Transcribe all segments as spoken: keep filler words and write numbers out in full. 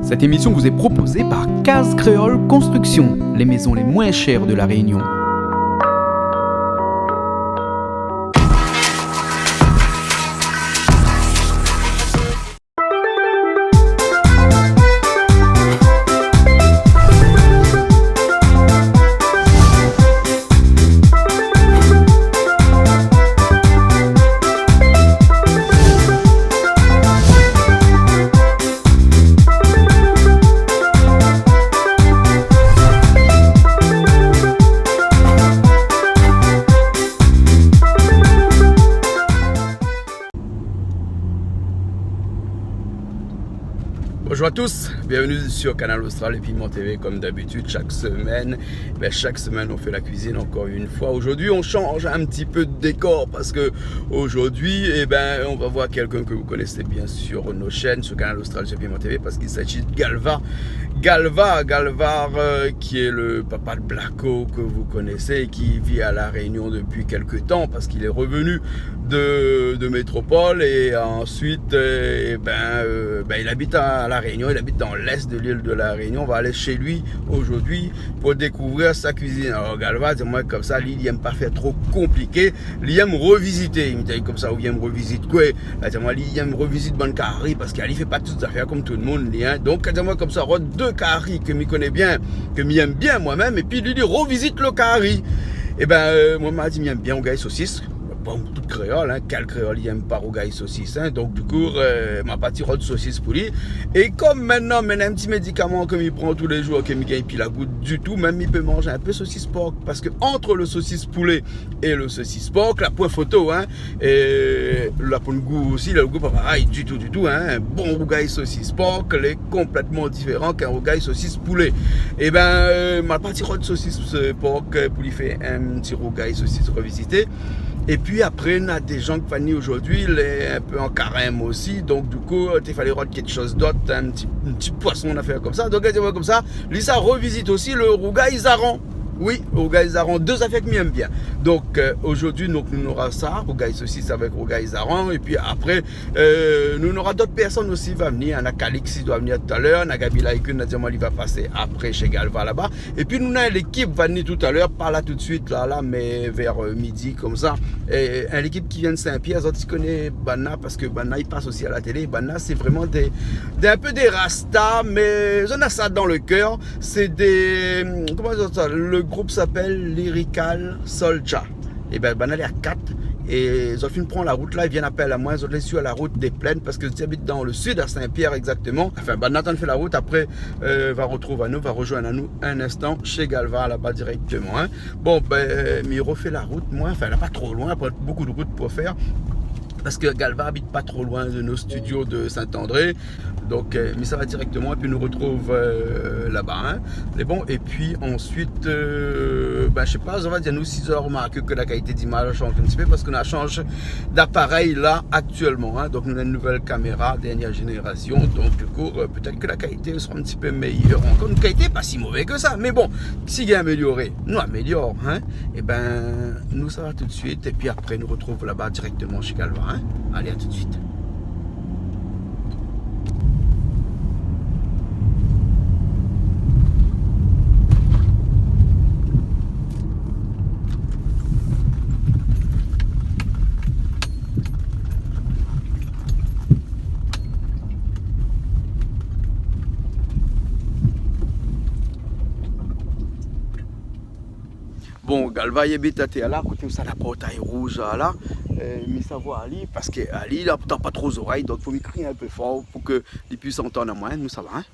Cette émission vous est proposée par Case Créole Construction, les maisons les moins chères de La Réunion. Bonjour à tous, bienvenue sur Kanal Austral et Piment T V. Comme d'habitude, chaque semaine, ben, chaque semaine, on fait la cuisine encore une fois. Aujourd'hui, on change un petit peu de décor parce que aujourd'hui, eh ben, on va voir quelqu'un que vous connaissez bien sur nos chaînes, sur Kanal Austral, sur Piment T V, parce qu'il s'agit de Galva. Galva, Galva, euh, qui est le papa de Blacko que vous connaissez et qui vit à La Réunion depuis quelque temps parce qu'il est revenu de, de métropole et ensuite, euh, eh ben, euh, ben, il habite à La Réunion, il habite dans l'est de l'île de La Réunion. On va aller chez lui aujourd'hui pour découvrir sa cuisine. Alors, Galva, di amoin konmsa, li, li èm pa fé tro konpliké, li èm revisité. Li di konmsa, ou yèm revisité koué ? La di amoin, li yèm revisité bann kari, parske li fé pa tout zafèr konm tout le monde, li, hein. Donk, di amoin konmsa, rod dé kari ke mi koné bien, ke mi yèm bien moin mèm, épi li, li revisité le kari. Eh ben, euh, moin, ma di, mi yèm bien rougay sosis. Bon, tout kréol, hein, kèl kréol i yèm pa rougay sosis, hein. Donk, du kou, euh, ma parti rod sosis pou li. É konm mintnan, mi néna in ti médikaman ke mi pran tou lé zour, ke mi gingn pi la gout ditou, mèm mi pé manz in pé sosis pork, parske ant le sosis poulé é le sosis pork, la poin foto, hein. É la poin gou osi, la gou pa parèy ditou, ditou, hein. Bon rougay sosis pork, lé konplètman diféran k'in rougay sosis poulé. É ben, euh, ma parti rod sosis, euh, pork, euh, pou li fé in ti rougay sosis revisité. Épi apré, na dé zan ki va ni zordi, lé in pé an karèm osi. Donk, du kou, té falé rod kékshoz d'ot, in ti, in ti poison, in afèr konmsa. Donk, di amoin konmsa, li sa revisité osi le rougay zaran. Oui, rougay zaran, dé zafèr ke mi yèm bien. Donk, euh, zordi, donk, nou nora sa, rougay sosis avèk rougay zaran. Épi apré, euh, nou nora d'ot pèrsone osi va vni. Na Calix i doi vni talèr, na Gaby Laïcune, la di amoin li va pasé apré shé Galva laba. Épi nou na in lékip va vni talèr, pa la tout suit la, la, mé vèr, euh, midi konmsa. É in lékip ki vien de Saint-Pierre, zot i koné banna, parske banna i pas osi a la télé. Banna, sé vréman dé, dé, in pé dé rasta, mé zot na sa dan le kèr. Sé dé, koman i di sa ? Le group i apèl Lyrical Soldier. É ben, banna lé a kat. É zot fine pran la rout la, i vien apèl amoin, zot lé su la rout dé Plèn, parske zot i abit dan le sid, a Saint-Pierre égzakteman. Anfin, banna tann fé la rout, apré, euh, va rotrouv anou, va rozoinn anou in instan shé Galva laba dirèkteman, hein. Bon, ben, euh, mi rofé la rout, moin, anfin, na pa tro loin, na pa bonpé de rout pou fé, parske Galva i abit pa tro loin de nos studios de Saint-André. Donk, euh, mi sava dirèkteman épi nou rotrouv, euh, laba, hein. Mé bon, épi ansuit, euh, ben, mi koné pa, zot va di anou si zot la romarké ke la kalité d'imaz la sanz in ti pé, parske nou la sanz d'aparèy la aktièlman, hein. Donk, nou na in nouvèl kaméra, dèrnièr zénérasion. Donk, du kou, euh, pétèt ke la kalité sra in ti pé méyèr ankor. Nout kalité lé pa si mové ke sa. Mé bon, si i gingn amélioré, nou amélior, hein. É ben, nou sava tout suit, épi apré, nou rotrouv laba dirèkteman shé Galva, hein. Alé, a tout suit. Bon, Galva i abit atèr la, koté ousa na portay rouz la, la. Euh, mi sa oir ali, parske ali, li antann pa tro zorèy, donk fo mi kriy in pé for pou ke li pui antann amoin, nou sava, hein.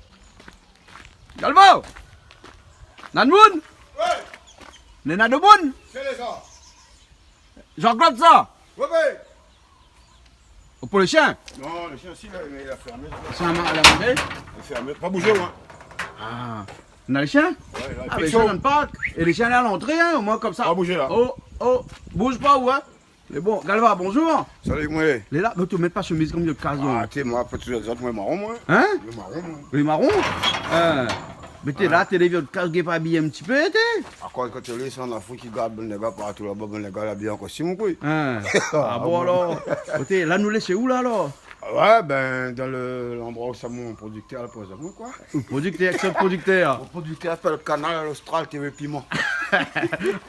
Galva ! Néna moun ? Wé. Néna domoun ? Sé lé sa. Jean-Claude sa ? Wé, wé. Ou pou le shien ? Non, le shien, si, la, li la fèrmé. Shien la, la mandé ? Li la fèrmé. Pa bouzé, moin. Ah. Néna le shien ? Wé, la, ah, mé le shien dan le park. É le shien lé a lantré, hein, omoin konmsa. Pa bouzé, la. Oh, oh, bouz pa ou, hein. Mé bon, Galva, bonjour. Salu, moin. Lé la, mé ou mèt pa shemiz konm in kaz, non ? Ah, té, moin, pa tout zot, moin, maron, moin. Hein ? Lé maron, moin. Lé maron ? Hein. Mé té la, té lé vié kaz, gingn pa abiyé in ti pé, té. Akoz kan ou lé an Afrik, i gard bann néga partou laba, bann néga la bien an kostim, koué. Hein. Ah bon, alor. Koté, la, nou lé shé ou, la, alor ? Ouais, ben, dan le, landroi ousa mon prodiktèr la poz amoin, koi. Ou prodiktèr, èk son prodiktèr. Mon prodiktèr i apèl Kanal Austral T V Piman.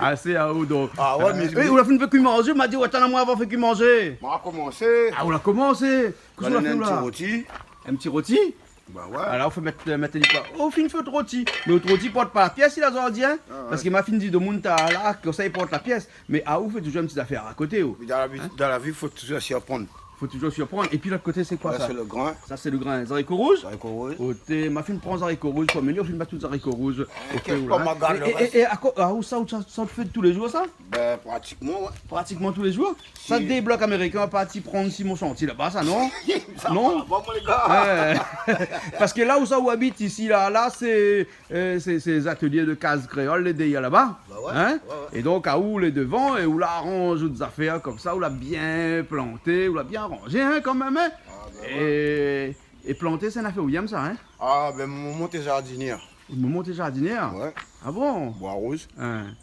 Ah, sé aou, donk. Ah ouais, mé, é, mé ou la fine fé kui manzé, ma di, atann amoin avan fé kui manzé. Ma komansé. Ah, ou la komansé. Kosa ou la fé, ou la ? Donn in ti roti. In ti roti ? Ba ouais. Alor, ou fé mèt, mèt ali koi ? Ou fine fé out roti. Mé out roti i port pa la piès, la, zordi, in ? Ah ouais. Parske ma fine di, domoun talèr la, konmsa i port la piès. Mé aou, ou fé toujour in ti zafèr a koté, ou. Mé dan la vi, in ? Dan la vi, fo toujour sirprann. Fo toujour sirprann. Épi lot koté, sé koi sa ? Ouais, sé le grin. Sa, sé le grin. Zariko rouz ? Zariko rouz. Oté, ma fine pran zariko rouz, pou mèm, ou fine bat tout zariko rouz. Ah, OK, ou la, in ? É, é, é, é akoz, ah, ou sa, ou sa, sa ou fé tou lé jour, sa ? Ben, pratikman, ouais. Pratikman tou lé jour ? Sa, si. Dé blok amérikin, parti pran si mon shantié laba, sa, non ? Sa va pa, mon lé gar. Ouais. Parske la ousa ou abit isi, la, la, sé, euh, sé, sé lé zatelié de Kaz Kréol, lé dèrièr laba. Ba ouais, ouais, ouais. In ? É donk, aou lé dovan, é ou la aranz out zafèr konmsa, ou la bien planté, ou la bien aranzé, in, kanmèm, in ? Ah, ba ouais. É, é planté, sé in afèr ou yèm sa, in ? Ah, ben, mon momon té zardinié. Momon té zardinié ? Ouais. Ah bon ? Boi Rouz. In.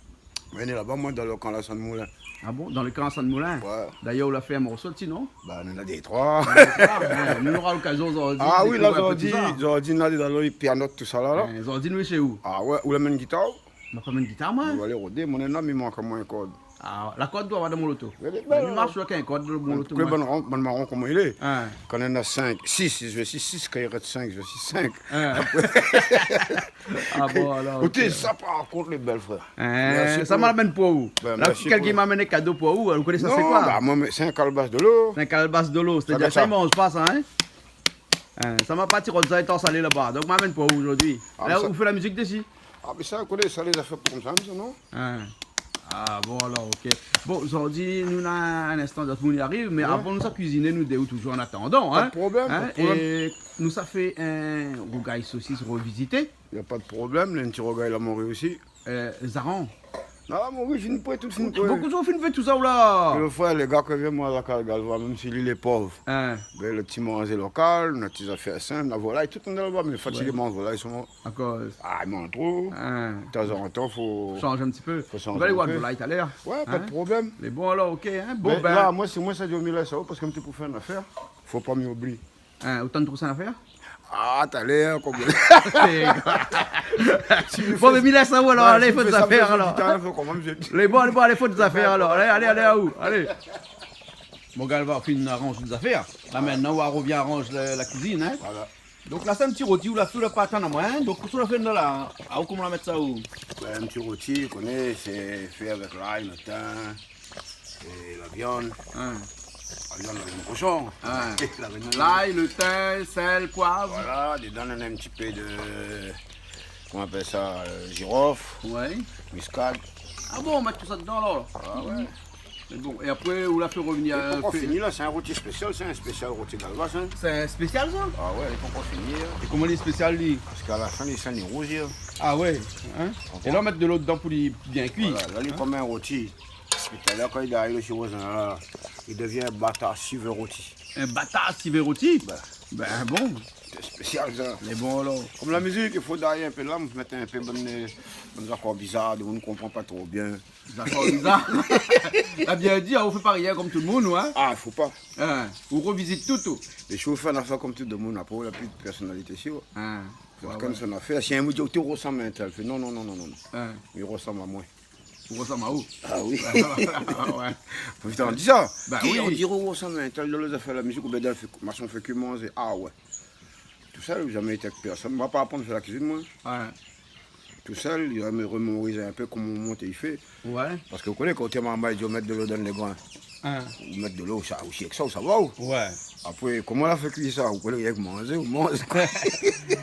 Mé laba, moin, dan le kan la Sann Moulin. Ah bon, dan le kan la Sann Moulin ? Ouais. Dayèr, ou la fé in morso dsi, non ? Ba, nou néna dé, troi. Ah, ouais, nou nora lokazion zordi dékouvèr in pé tousa. Ah oui, la, zordi, zordi, nou néna dé, dan le pianot, tousa la, la. In, zordi, nou lé shé ou ? Ah ouais, ou la amenn gitar, ou ? Ma pa amenn gitar, moin. Ou va alé rodé, moin néna, mé i mank amoin in kord. Ah, la kord doi avoir dan mon loto. Mé lé bèl, in. Mé mi marsh avèk in kord dan mon loto, moin. Ou koné bann ran-, bann maron koman i lé. In. Kan néna sink, sis, i zoué sis sis, kan i rès sink, i zoué sis sink. In. Apré. Ah bon, alor, OK. Oté, sa, par kont, lé bèl, frèr. In, mèrsi pou sa, ma la amenn pou ou. Ben, la, mèrsi pou kèlkin la amenn kado pou ou, ou koné sa, sé koi ? Non, ba, moin, mé sé in kalbas dolo. Sé in kalbas dolo, sa, sétadir sa, i manz pa sa, in ? In, sa ma parti rod sa étan salé laba. Donk, ma amenn pou ou zordi. Ah, la, mé sa ou fé la mizik dési. Ah, mé sa, ou koné sa, lé zafèr pou konmsa, mé sa, non ? In. Ah, bon, alor, OK. Bon, zordi, nou néna in instan, dot moun i ariv, mé avan nou sa kuiziné, nou dé ou toujour, an atandan, in ? Pa de problèm, pa de problèm. É nou sa fé in rougay sosis rovizité. Na pa de problèm, in ti rougay lamori osi. Euh, zaran. Non, lamori, fine pré, tout fine pré. Bon, kosa ou fine fé tousa, ou la ? É le frèr, le gar ke vien, moin, la kaz Galva, mèm si li lé pov. In. Ben, le ti manzé lokal, nout ti zafèr sinp, la volay, tout nou néna laba, mé fatigé manz volay, solman. Akoz ? Ah, i manz tro. In. Tanzantan, fo shanj in ti pé. Fo shanj in pé. Nou va alé voir volay talèr. Ouais, pa de problèm. Mé bon, alor, OK, in. Bon, ben, la, moin, sé moin, sa di mi lès aou, parske mi té pou fé in afèr. Fo pa mi oubli. In, ou tann tro sa afèr ? Ah, talèr, konm... Bon, mé mi lès aou, alor, alé, fé dé zafèr, alor. Lé bon, lé bon, alé, fé dé zafèr, alor. Alé, alé, alé, aou, alé. Bon, Galva, ou fine aranz dé zafèr. La, mintnan, ou arvien aranz la, la kuizine, in. Voilà. Donk la, sé in ti roti ou la fé, ou la pa atann amoin, in. Donk, kosa ou la fé la, la ? Ah, ou, koman ou la mèt sa, ou ? Ouais, in ti roti, ou koné, sé fé avèk lay, le tin, é la viann. In. La viann, la viann koshon. In. La viann. Lay, le tin, sèl, poiv. Voilà, dedan, nou néna in ti pé de, koman i apèl sa, euh, zirof, ouais, miskad. Ah bon, ou mèt tousa dedan, alor ? Ah ouais. Mé bon, é apré, ou la fé rovnir, euh, fé... Li pankor fini, la, sé in roti spésial, sé in spésial roti Galva, sa. Sé in spésial, sa ? Ah ouais, li pankor fini, in. É koman li lé spésial, li ? Parske a la fin, li sa ni rouz, in. Ah ouais, in ? Ou konpran ? É la, ou mèt dolo dedan pou li bien kui. Voilà, la, li lé konm in roti. É talèr, kan li ariv, le siro zin la, li devien in batar sivé roti. In batar sivé roti ? Ben. Ben bon. Sé spésial, sa. Mé bon, alor. Konm la mizik, i fo dèrièr in pé la, mèt in pé bann, euh, bann zakor bizar, domoun i konpran pa tro bien. Zakor bizar. La bien di, ou fé pa rien konm tout domoun, ou, in ? Ah, fo pa. In, ou rovizit tout, ou. É si ou fé in afèr konm tout domoun, apré, ou la pi de pèrsonalité, si ou. In. Shakinn son afèr. Si in moun i di, ou té rosanm intèl, fé, non, non, non. In. Li rosanm amoin. Ou rosanm aou ? Ah oui. Ouais. Fo vit di sa. Ba oui. Ki, ou diré ou rosanm intèl dan lé zafèr la mizik, oubien dan fé, mason fé kui manzé. Ah ouais. Tousèl, zamé été avèk pèrsone. Moin la pa aprann fé la kuizine, moin. Ouais. Tousèl, li va mémoriz in pé koman momon té i fé. Ouais. Parske ou koné, kan ou té marmay, i di, mèt dolo dan le grin. In. Ou mèt dolo, sa, ou sèk sa, ou sava, ou. Ouais. Apré, koman la fé kui sa ? Ou koné, rienk manzé, ou manz. In.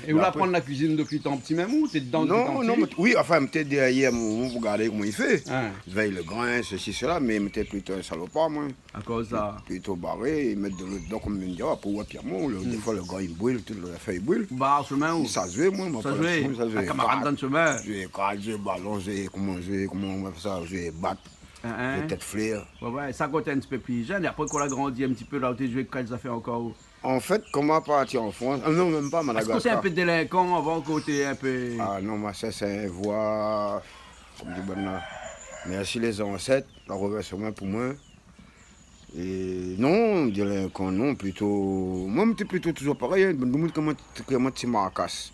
É ou la aprann la kuizine dopi tan pti mèm, ou té dedan dopi tan pti ? Non, non, mé, oui, anfin, mi té dèrièr mon momon pou gardé koman i fé. In. Vèy le grin, sesi, sela, mé mi té plito in salopar, moin. Akoz sa ? Plito baré, mèt dolo dedan, konm mi di, apré, ouais, pi amoin, le, défoi, le grin i bril, tout lé zafèr i bril. Ou bar shomin, ou ? Sa zoué, moin, moin, sa zoué. Sa zoué. A kamarad dan shomin. Zoué kart, zoué balon, zoué, koman, zoué, koman i apèl sa, zoué bat. In, in. Zoué tèt flèr. Ouais, ouais, sa, kan ou té in ti pé pli jenn, é apré, kan ou la grandi in ti pé, la, ou té zoué kèl zafèr ankor, ou ? Anfèt, kan ma parti an Frans, ah non, mèm pa Madagascar. Èske ou té in pé délinkan avan, kan ou té in pé... Ah non, moin, sa, sé in voi, konm di bann la. Mèrsi lé zansèt, la rovèrs moin pou moin. É non, délin kan non, plito, moin, mi té plito touzour parèy, in, bann domoun koman, koman ti Markas.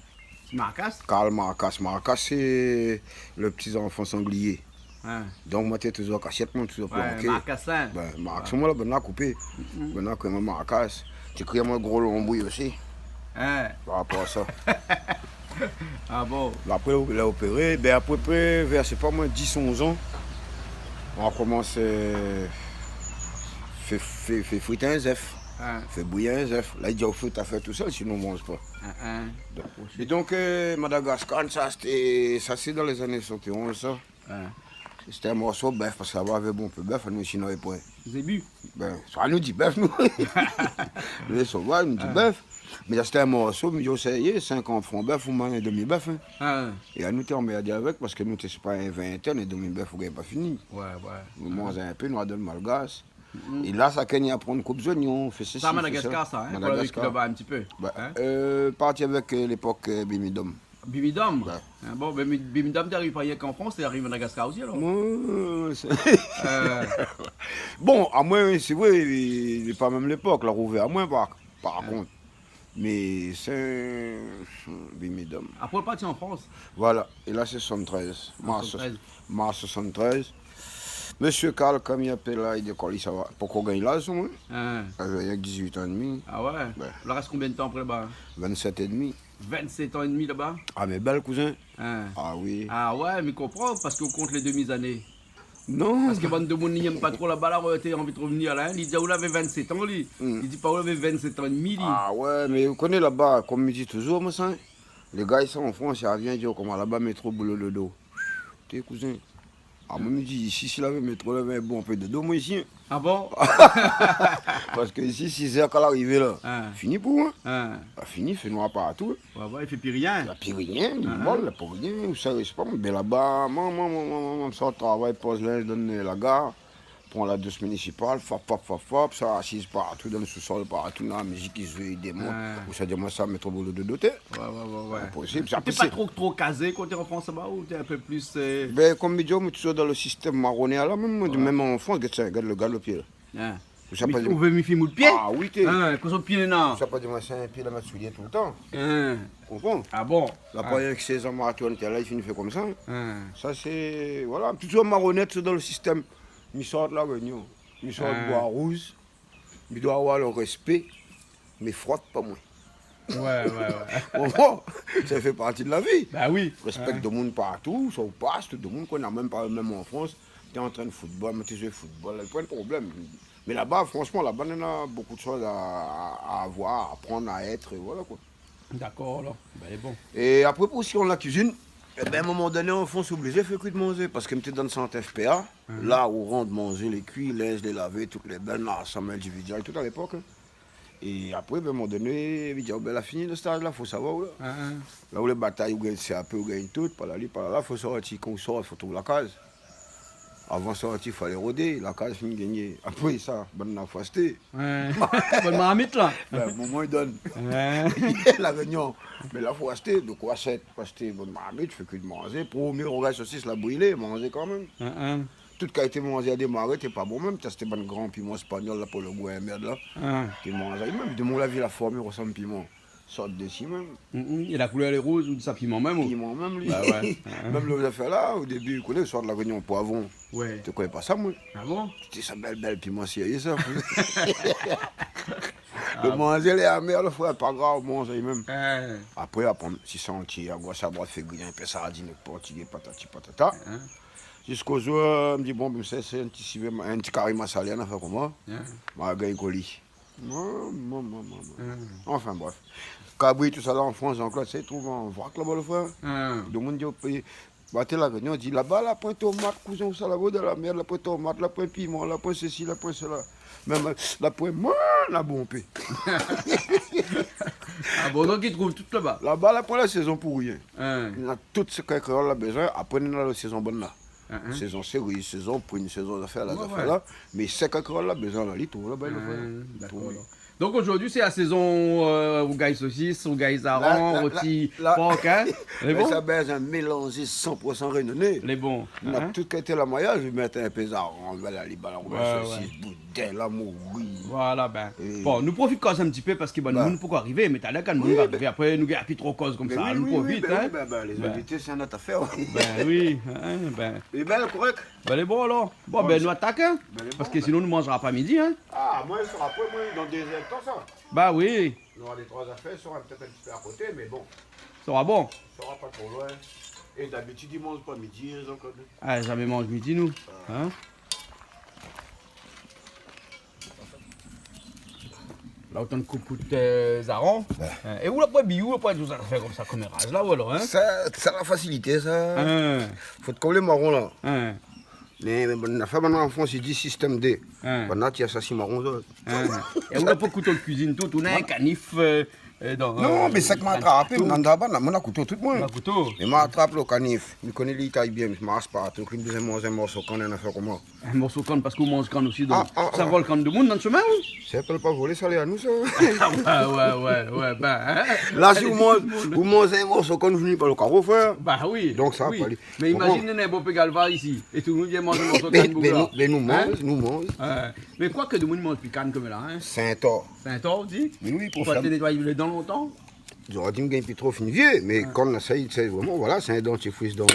Ti Markas ? Karl Markas. Markas, sé le pti zanfan sanglié. In. Donk, moin té touzour kasièt, moin, touzour planké. Markas, in. Bin, Markas, moin, la, bann la koupé. Bann la koman Markas. Té kri amoin gro lonbri osi. In. Par rapor a sa. A bon ? Apré, la opéré, bin, apépré, vèr, sé pa moin, dis, onz an, moin la komans, eu, fé, fé, fé frit in zèf. In. Fé bouyi in zèf. La, i di aou frit, afèr tousèl, sinon, manz pa. In, in. Donk, é donk, eu, Madagaskar, sa, sété, sa, sé dan lé zané soisant-é-onz, sa. In. Sété in morso bèf, parske laba, lavé bonpé bèf, anou, isi, navé poin. Zébi. Bin, sa nou di bèf, nou. Lé sovaj, nou di bèf. Mé la, sété in morso, mi di, o, sa i lé, sinkant fran bèf, ou manz in demi bèf, in. A. É anou té anmèrdé avèk, parske nou té, sé pa in vintèn, in demi bèf, ou gingn pa fini. Oué, oué. Nou manz in pé, nou la donn malgash. Mm. É la, sa, kan i aprann koup zoignon, fé sesi, fé sa. Sa, Madagaskar, sa, in, pou la véki laba in ti pé. Bin, in ? Eu, parti avèk, eu, lépok, eu, Bimidom. Bimidom ? Oué. In, bon, Bimi-, Bimidom té ariv pa rienk an Frans, té ariv Madagaskar osi, alor ? Moin, eu, sé... Eu. Bon, amoin, sé vré, lé, lé pa mèm lépok, la rouvèr amoin, par, par kont. Mé sé, Bimidom. Apré, ou la parti an Frans ? Voilà. É la, sé soisant-trèz. Mars, soisant-trèz. Mars soisant-trèz. Mésyé Karl, kom i apèl la, i di, koi, li sava, pankor gingn laz, moin. In. Lavé rienk dizuit an é dmi. A oué ? Oué. Ou la rès konbien d'tan apré laba ? Vinn-sèt é dmi. Vinn-sèt an é dmi laba ? A, mé bèl, kouzin. In. A oui. A oué, mi konpran, parske ou kont lé demi-zané. Non. Parske bann domoun i yèm pa tro laba, la, ou té anvi de revnir la, in. Li di aou lavé vinn-sèt an, li. Mm. Li di pa ou lavé vinn-sèt an é dmi, li. A oué, mé ou koné laba, kom mi di touzour, moin, sa, in, lé gars i sava an Frans, i arvien, i di, o, koman laba, métro, boulo, dodo. Té, kouzin. A, moin, mi di, isi, si lavé métro, lavé in bon pé dodo, moin, isi, in. A bon ? Parske isi, sizèr, kan larivé la, in, fini pou ou, in. In. Ba, fini, fé noir partou, in. Oué, oué, i fé pi rien. La pi rien, in, mol, la pi rien, ou sa, sé pa, mé laba, man, man, sort travay, poz linz, donn, eu, la gar, pran la dous minisipal, fap, fap, fap, fap, sa asiz partou, dan le sousol, partou, na la mizik i zoué, i démont. In. Ou sa di amoin sa, métro, boulo, dodo, té. Oué, oué, oué, oué. Inposib. Té pa tro, tro kazé kan ou té an Frans laba, ou té in pé plis, eu... Bin, kom mi di aou, moin, touzour dan le sistèm maronèr la, mèm, moin, mèm an Frans, gard sa, gard le, gard le pié la. In. Ou sa pa di... Ou vé mi fim out pié ? A oui, té. In, kosa pié néna ? Ou sa pa di amoin, sé in pié la mèt soulié toultan. In. Konpran ? A bon ? La pa rienk sèz an, Martine, té la, i fini fé komsa. In. Sa, sé, voilà, touzour maronèr, touzour dan le sistèm. Mi sort La Rényon. Mi sort Boi Rouz. Mi doi avoir le rèspé, mé frot pa moin. Oué, oué, oué. Bon, bon, sa i fé parti de la vi. Ba oui. Rèspèk domoun partou, sa ou pas, tout domoun, kan na mèm pa mèm an Frans, té antrin foutbol, moin té zoué foutbol, la, poin de problèm. Mé laba, fransman, laba, néna bonpé de shoz a, a, a voir, a aprann, a èt, é voilà, koi. Dakor, alor. Bin, lé bon. É apré, pou si on la kuizine, é bin, in moman doné, an Frans, oblizé fé kui manzé, parske mi té dan sant F P A, la ou rant, manzé lé kui, linz lé lavé, tout lé bèl, na sanm individièl, tout a lépok, in. É apré, bin, in moman doné, mi di, o, bin, la fini le staj la, fo sava, ou la. In, in. La ou lé batay, ou gingn C A P, ou gingn tout, pa la li, pa la la, fo sorti, kan ou sort, fo trouv la kaz. Avan sorti, falé rodé, la kaz fine gingné. Apré sa, bann la fo ashté. Oué. Bann marmit la. Bin, momon i donn. Oué. La Rényon. Mé la fo ashté, de koi ashté, fo ashté bann marmit, fé kui manzé. Promié rogard sosis la brilé, manzé kanmèm. Oué, oué. Tout kalité manzé la démaré, té pa bon mèm, té ashté bann gran piman èspagnol la pou le gou, in mèrd la. Oué. Té manzé, mèm de mon lavi la form i rosanm piman. Sort dési mèm. Mm, mm. É la koulèr lé rouz, ou di sa piman mèm, ou ? Piman mèm, li. Ba oué. Mèm le zafèr la, o débi, ou koné, sort La Rényon, poivron. Oué. Té koné pa sa, moin. A bon ? Té sa bèl, bèl piman sérié, sa. Le manzé lé amèr, le frèr, pa grav, manzé mèm. Oué. Apré, aprann, si santié, a gos, a droit, fé griy in pé sardine, portigé, patati, patata. Oué. Ziska zour, mi di, bon, bin, sa, sé in ti sivé, in ti kari masalé, in nafèr koman. Oué. Ma gingn koli. Mwa, mwa, mwa, mwa, mwa. Anfin, bref. Kabri, tousala, an Frans, Jean-Claude, sa i trouv an vrak laba, le frèr. Demoun di, o péi, ba, té La Rényon, di, laba, la poin tomat, kouzin, ousa, laba, dan la mèrd, la poin tomat, la poin piman, la poin sesi, la poin sela. Mèm, la poin, mwa, la bonpé. A bon, donk i trouv tout laba. Laba, la poin la sézon pou rien. Na tout sak in kréol la bezoin, apré, na la sézon bann la. Sézon sériz, sézon prin, sézon zafèr la, zafèr la. Mé sak in kréol la bezoin la, li trouv laba, li trouv. Dakor, alor. Donk zordi sé la sézon, euh, rougay sosis, rougay zaran, la, la, roti la, la, por, hein. Lé bon ? Sa, bin, in mélanz san pour san rényoné. Lé bon, hein ? Nou na tout kalité lamoiyaz, nou mèt in pé zaran, voilà, lé balan, rougay sosis, boudin, la mori. Voilà, bin. Oui. Bon, nou profit koz in ti pé parske, bin, nou, nou poko arivé, mé talèr kan nou va arivé, apré, nou gingn pi tro koz konmsa. Oui, nou profit, hein. Bin, bin, lé zinvité, sé in not afèr. Bin oui, hein, bin. Lé bèl, korèk. Bin, lé bon alor. Bon, bin, nou atak, hein. Bin, lé bon, parske sinon nou manzra pa midi, hein. Ah, moin, sa sra apré, moin, dan dé zèr d'tan, sa. Ba oui. Nou nora dé troi zafèr, sra pétèt in ti pé a koté, mé bon. Sra bon. Sra pa tro loin. É dabitid, i manz pa midi, hein, Jean-Claude. Ah, zamé manz midi, nou. Ah. Hein ? La, ou tann koup out, euh, zaran. Ouais. Hein, é ou la pran biou, ou la pran tout zafèr konmsa, komérad la, ou alor, hein ? Sa, sa la fasilité, sa. Hein. Fo té kol lé maron, la. Hein. Mé, mé bann afèr, bann an Frans i di système D. Hein. Bann la, ti asasi maron, sa. Hein. É ou la pa kouto kuizine tout, ou na in kanif, euh, euh, dan, non, euh, mé sak ma trapé, partou. Moin na, moin na kouto tout, moin. Na kouto. É ma trap lo kanif. Mi koné li tay bien, mi mas partou. Ki mi bizin manz in morso kann, in afèr koman. In morso kann, parske ou manz kann osi, donk. Ah, ah, sa vol kann domoun dan shomin, ou ? Sa i apèl pa volé, sa lé anou, sa. Ah, ouais, ouais, ouais, ouais, bin, hein. La, si ou manz, ou manz in morso kann, ou fini par lo karo, frèr. Ba oui. Donk sa, oui. Mé imazine, néna in bonpé Galva isi. É tout domoun i vien manz in morso kann, boug la. Mé nou, mé nou manz, nou manz. Ouais. Mé kwak domoun i manz pi kann konm la, hein. Sint-Or. Sint-Or, ou di ? Mé oui, pou fé, pou té nétoy lé dan lontan. Zordi mi gingn pi tro, fine vié, mé kan na sa, i, sé vréman, voilà, sé in dantifris dan.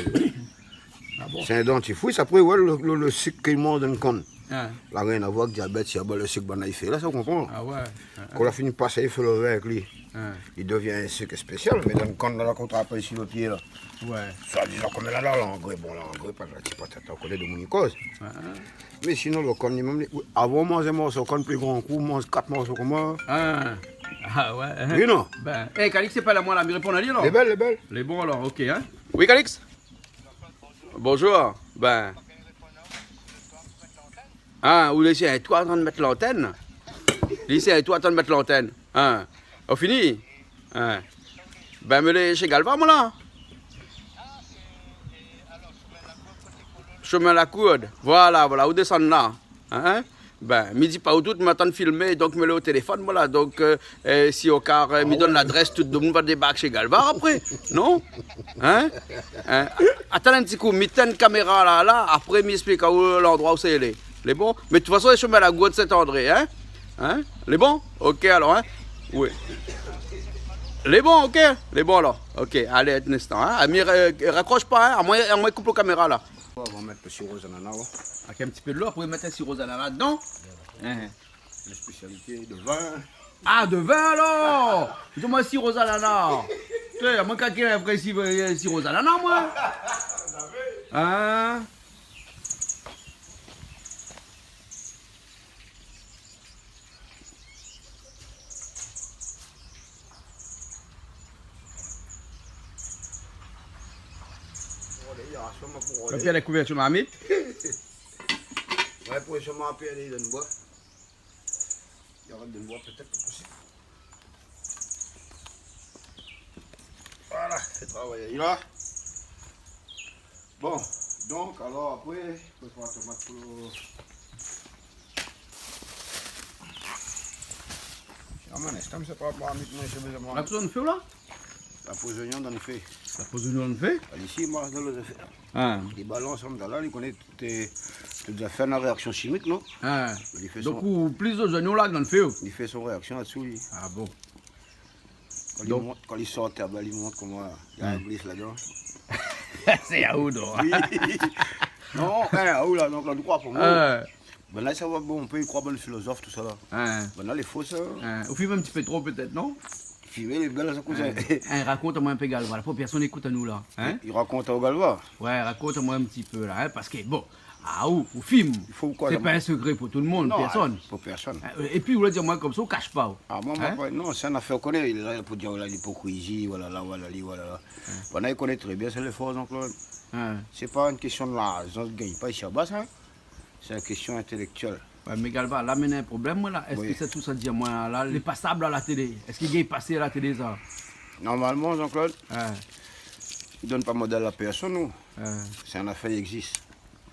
Ah bon ? Sé in dantifris, apré, ouais, lo, lo, lo sik ke i manz dan kann. Ah. La rien a voir èk diabèt, si aba lo sik banna i fé la, sa, ou konpran ? Ah ouais. Kan la fini pasé, i fé lo vin avèk li. Ah. Li devien in sik spésial, mé dan kann la, kan ou trap isi lo pié la. Ouais. Soi-dizan konm la, la, langré, bon, langré, patati patata, ou koné, domoun i koz. Ah, ah. Mé sinon, lo kann li mèm, li, avan manz in morso kann pli gran kou, manz kat morso konmsa. Ah. Ah ouais, hein. Oui, non ? Bin, é, Calix, sé pa la moin la, mi réponn ali alor. Lé bèl, lé bèl. Lé bon alor, OK, hein. Oui, Calix ? Bonjour. Bin. Ah, ou lé, sé toi antrinn mèt lantèn. Li, sé toi antrinn mèt lantèn. Hein. Ou fini ? Hein. Bin, mi lé shé Galva, moin, la. Shomin Lakourd. Voilà, voilà, ou désann la. Hein ? Bin, mi di pa ou tout, mi atann filmé, donk mi lé o téléfone, moin la. Donk, euh, euh, si o ka, euh, mi donn ladrès, tout domoun va débark shé Galva apré. Non ? Hein ? Hein ? Atann in ti kou, mi tinn kaméra la, la, apré mi ésplik aou landroi ousa i lé. Lé bon ? Mé de tout fason, lé shomin Lakourd, Sint-André, hein ? Hein ? Lé bon ? OK, alor, hein ? Oui. Lé bon, OK. Lé bon, alor. OK, alé, in instan, hein ? Ah, mé, euh, rakrosh pa, hein ? Amoin, amoin koup lo kaméra, la. On va mettre le sirop aux ananas, ouais. Avèk in ti pé dolo, apré mèt in sirop zanana dedan. Hein. La spésialité de vin. Ah, de vin alor ! Di amoin sirop zanana. Té, moin, kan ki lé vré si-, euh, sirop zanana, moin. Hein ? Ou la fé la kouvertir marmit ? Ouais, pou sirman apré, alé, i done boi. I done boi pétèt, sé posib. Voilà, sé travay la. Bon, donk, alor, apré, prépar tomat pou lo... Ah, mon instan, sé pa, pa, mé, mé, sé bézoin. La, tout dan lo fé, la ? La po zoignon dan lo fé. La po zoignon dan lo fé ? Alé, si, moin, dan lo fé. Ah. Li balans ansanm, la, li koné tout, tout zafèr na réaksion shimik, non ? Ah. Li fé son... Donk, ou plis zoignon la dan lo fé, ou ? Li fé son réaksion la-dsou, li. Ah bon ? Kan li mont, kan li sort, ah bin, li mont koman, néna in glis ladan. Sé aou, non ? Oui. Non, hein, aou la, donk, la, nou kroi pa, non. Ah. Banna, sa va, bon, ou pé kroi bann filozof, tousala. Hein. Banna, lé fo, sa. Hein. Ou fim in ti pé tro, pétèt, non ? Fimé, lé bèl, sa, kouzin. Hein. Hein, rakont amoin in pé Galva. La, pou pèrsone i ékout anou, la. Hein ? I, i rakont aou Galva ? Ouais, rakont amoin in ti pé, la, hein, parske, bon, ah, ou, ou fim. I fo ou kroi, sé pa in sekré pou tout domoun, non, pèrsone. Pou pèrsone. Euh, épi, ou la di amoin konmsa, ou kash pa, ou. Ah, moin, moin, non, sé in afèr, ou koné, la, pou dir, la, lipokrizi, voilà, la, voilà, li, voilà, la. Hein. Banna i koné tré bien, sé lé for, Jean-Claude. Hein. Sé pa in késtion de larzan, ou gingn pa isi laba, sa. Sé in késtion intélèktièl. Ouais, mé Galva, la, mi néna in problèm, moin, la. Èske sa, tout sa, di amoin, la, lé pasab a la télé ? Èske i gingn pasé a la télé, sa ? Normalman, Jean-Claude, i done pa modèl a pèrsone, non ? Sé in afèr i égzis.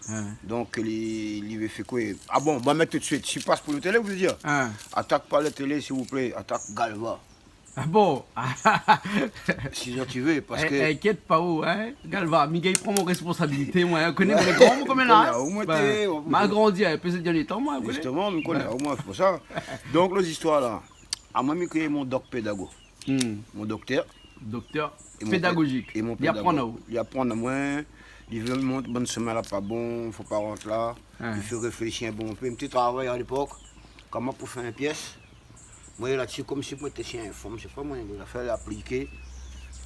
Hein. Donk li, li vé fé koué ? Ah bon, ba mèt tout suit. Si pas pou lo télé, ou vé dir ? Hein. Atak pa lo télé, s'il vous plaît. Atak Galva. Ah bon ? Si zot i vé, parske... Eh, inkièt pa ou, hein, Galva, mi gingn pran mon responsabilité, moin, hein. Koné, moin lé gran, moin, koméla, hein. Ou mèt, ben, ou mèt, ma grandi, hein, plis de dèrnié tan, moin, ou koné. Justement, mi koné, ben, omoin, sé pou sa. Donk, lé zistoir la. Amoin, mi kré mon doc pédago. Hmm. Mon doktèr. Doktèr pédagozik. É mon pédago. Li aprann aou. Li aprann amoin, li vé mont bann shomin la pa bon, fo pa rant la. Hein. Li fé réfléshi in bon pé. Mi té travay a lépok, koman pou fé in piès. Moin la ti, konmsi moin té si in fanm, sé pa moin, la fé apliké.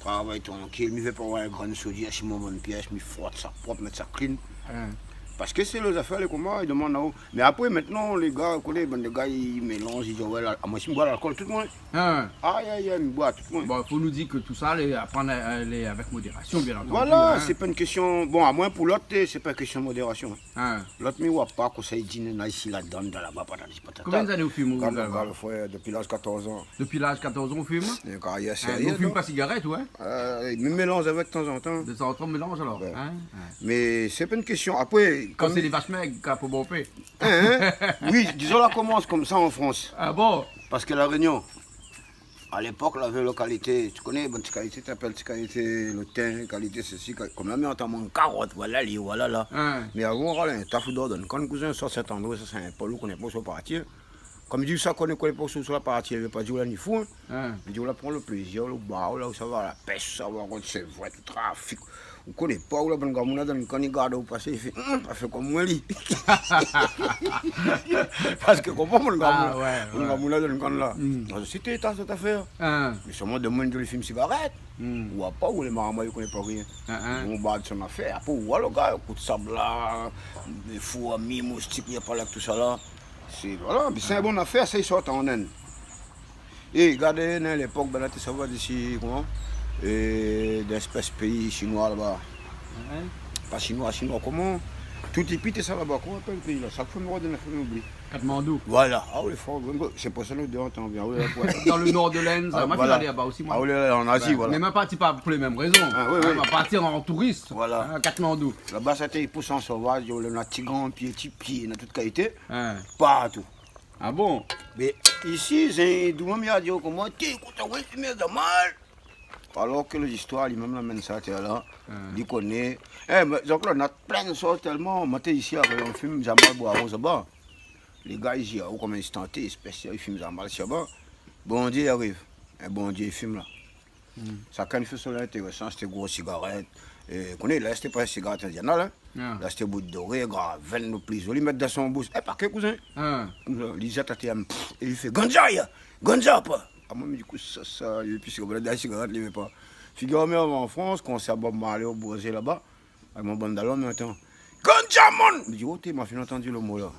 Travay trankil, mi vé pa oir in grin sodièr si mon bann piès, mi frot sa prop, mèt sa clean. Hein. Parske sé lé zafèr, lé koman, i domann aou. Mé apré, mintnan, lé gars, ou koné, bann lé gars, i mélanz, i di, ouais, la, ah, moin, si mi boir lalkol, tout moin. Hein. Ay, ay, ay, mi boir tout moin. Bon, fo nou dir ke tousa, lé, aprann, euh, lé avèk modérasion, bien antandu, hein. Voilà, sé pa in késtion, bon, amoin, pou lot, sé pa in késtion modérasion, hein. Hein. Lot, mi oi pa kosa i di, néna isi, la dan, dan laba, patati, patata. Konbien d'ané ou fim, ou, Galva ? Gard, gard, frèr, dopi laz katorz an. Dopi laz katorz an, ou fim ? Donk, ah, yes, hein, yes, ou fim pa sigarèt, ou, hein ? Euh, mi mélanz avèk tanzantan. De tanzantan, ou mélanz, alor, hein ? Ouais. Mé sé pa in késtion. Apré, kan sé lé vash mèg, kan pou bonpé. Hein, hein ? Oui, dizon, la komans konmsa an Frans. Ah bon ? Parske La Rényon, a lépok, lavé lo kalité, ti koné, bann ti kalité, té apèl ti kalité, lo tin, kalité sesi, kal-, konm la, mi antan mon karot, voilà li, voilà la. Hein. Mé avan, ou ral in taf, ou dor dann kann, kouzin, sort Sint-André, sa, Sin-Pol, ou koné pa ousa parti. Konm di, sa koné, koné pa ousa parti, i vé pa di ou la ni fou, hein. Hein. I di ou la pran lo plézir, lo bar, la ousa va, la pèsh, sa va, kont sé vré, tout trafik. Ou koné pa, ou la bann gramoun la dann kann, i gard aou pasé, i fé, hum, pa fé konm moin, li. Parske, konpran, bann gramoun la, ah, ouais, bann gramoun la dann kann la. Hmm. Donk, si té ta, sèt afèr. Hein. Mé solman, domoun, i fim sigarèt. Hmm. Ou oi pa, ou lé marmay, ou koné pa rien. Hein, hein. Ou bad son afèr. Apré, ou oi lo gars, kout sab la, fourmi, moustik, i apèl la, tousa la. Sé, voilà, mé sé in bon afèr, sa, i sort an Inn. É gard, na lépok, banna té sava isi, koman ? É, dann in éspès péi shinoi laba. Hein ? Pa shinoi, shinoi, koman ? Tout épi té sa laba, koman i apèl péi la ? Shak foi mi rod, mi oubli. Katmandou. Voilà. Ah oui, for, sé pou sa nou dé antann bien. Oui, ouais. Dann lo nor de l'Inde, sa. Ah, moin, voilà. Moin la fine alé laba osi, moin. Ah oui, la, an Azi, ouais, voilà. Mé moin la parti pa pou lé mèm rézon. Ah, oui, oui. Moin la parti an tourist. Voilà. Hein, Katmandou. Laba, sa té i pous an sovaz, néna ti gran pié, ti pié, néna tout kalité. Hein. Partou. Ah bon ? Mé isi, sé domoun la di aou koman, té, ékout, ah ouais, fim zamal. Alor ke lé zistoir, li mèm la amenn sa atèr la. Ah. Li koné. Eh, mé Jean-Claude, na plin sort tèlman. Moin té isi, apré, i fim zamal, boir rouz laba. Lé gars, i di, ah, ou konm in stanté, éspésial, i fim zamal, si laba. Bondié i ariv. É Bondié i fim la. Hmm. Shakinn i fé son intérésan, sété gro sigarèt. É, koné, la, sété pa sigarèt indianal, hein. Ah. La, sété bout doré, gravenn, lo pli zoli, mèt dann son boush. É, pa ké, kouzin. Ah. Konmsa, li zèt atèr, pff, é li fé, ganja, ya, ganja, pa. Ah, moin, mi di, kosa sa, li vé pi sigarèt, la sigarèt, li vé pa. Figir aou, avan an Frans, konsèr Bob Marley o Brézil laba, avèk mon bann dalon, mi antann, ganja, man ! Mi di, oté, ma fine antann lo mo la.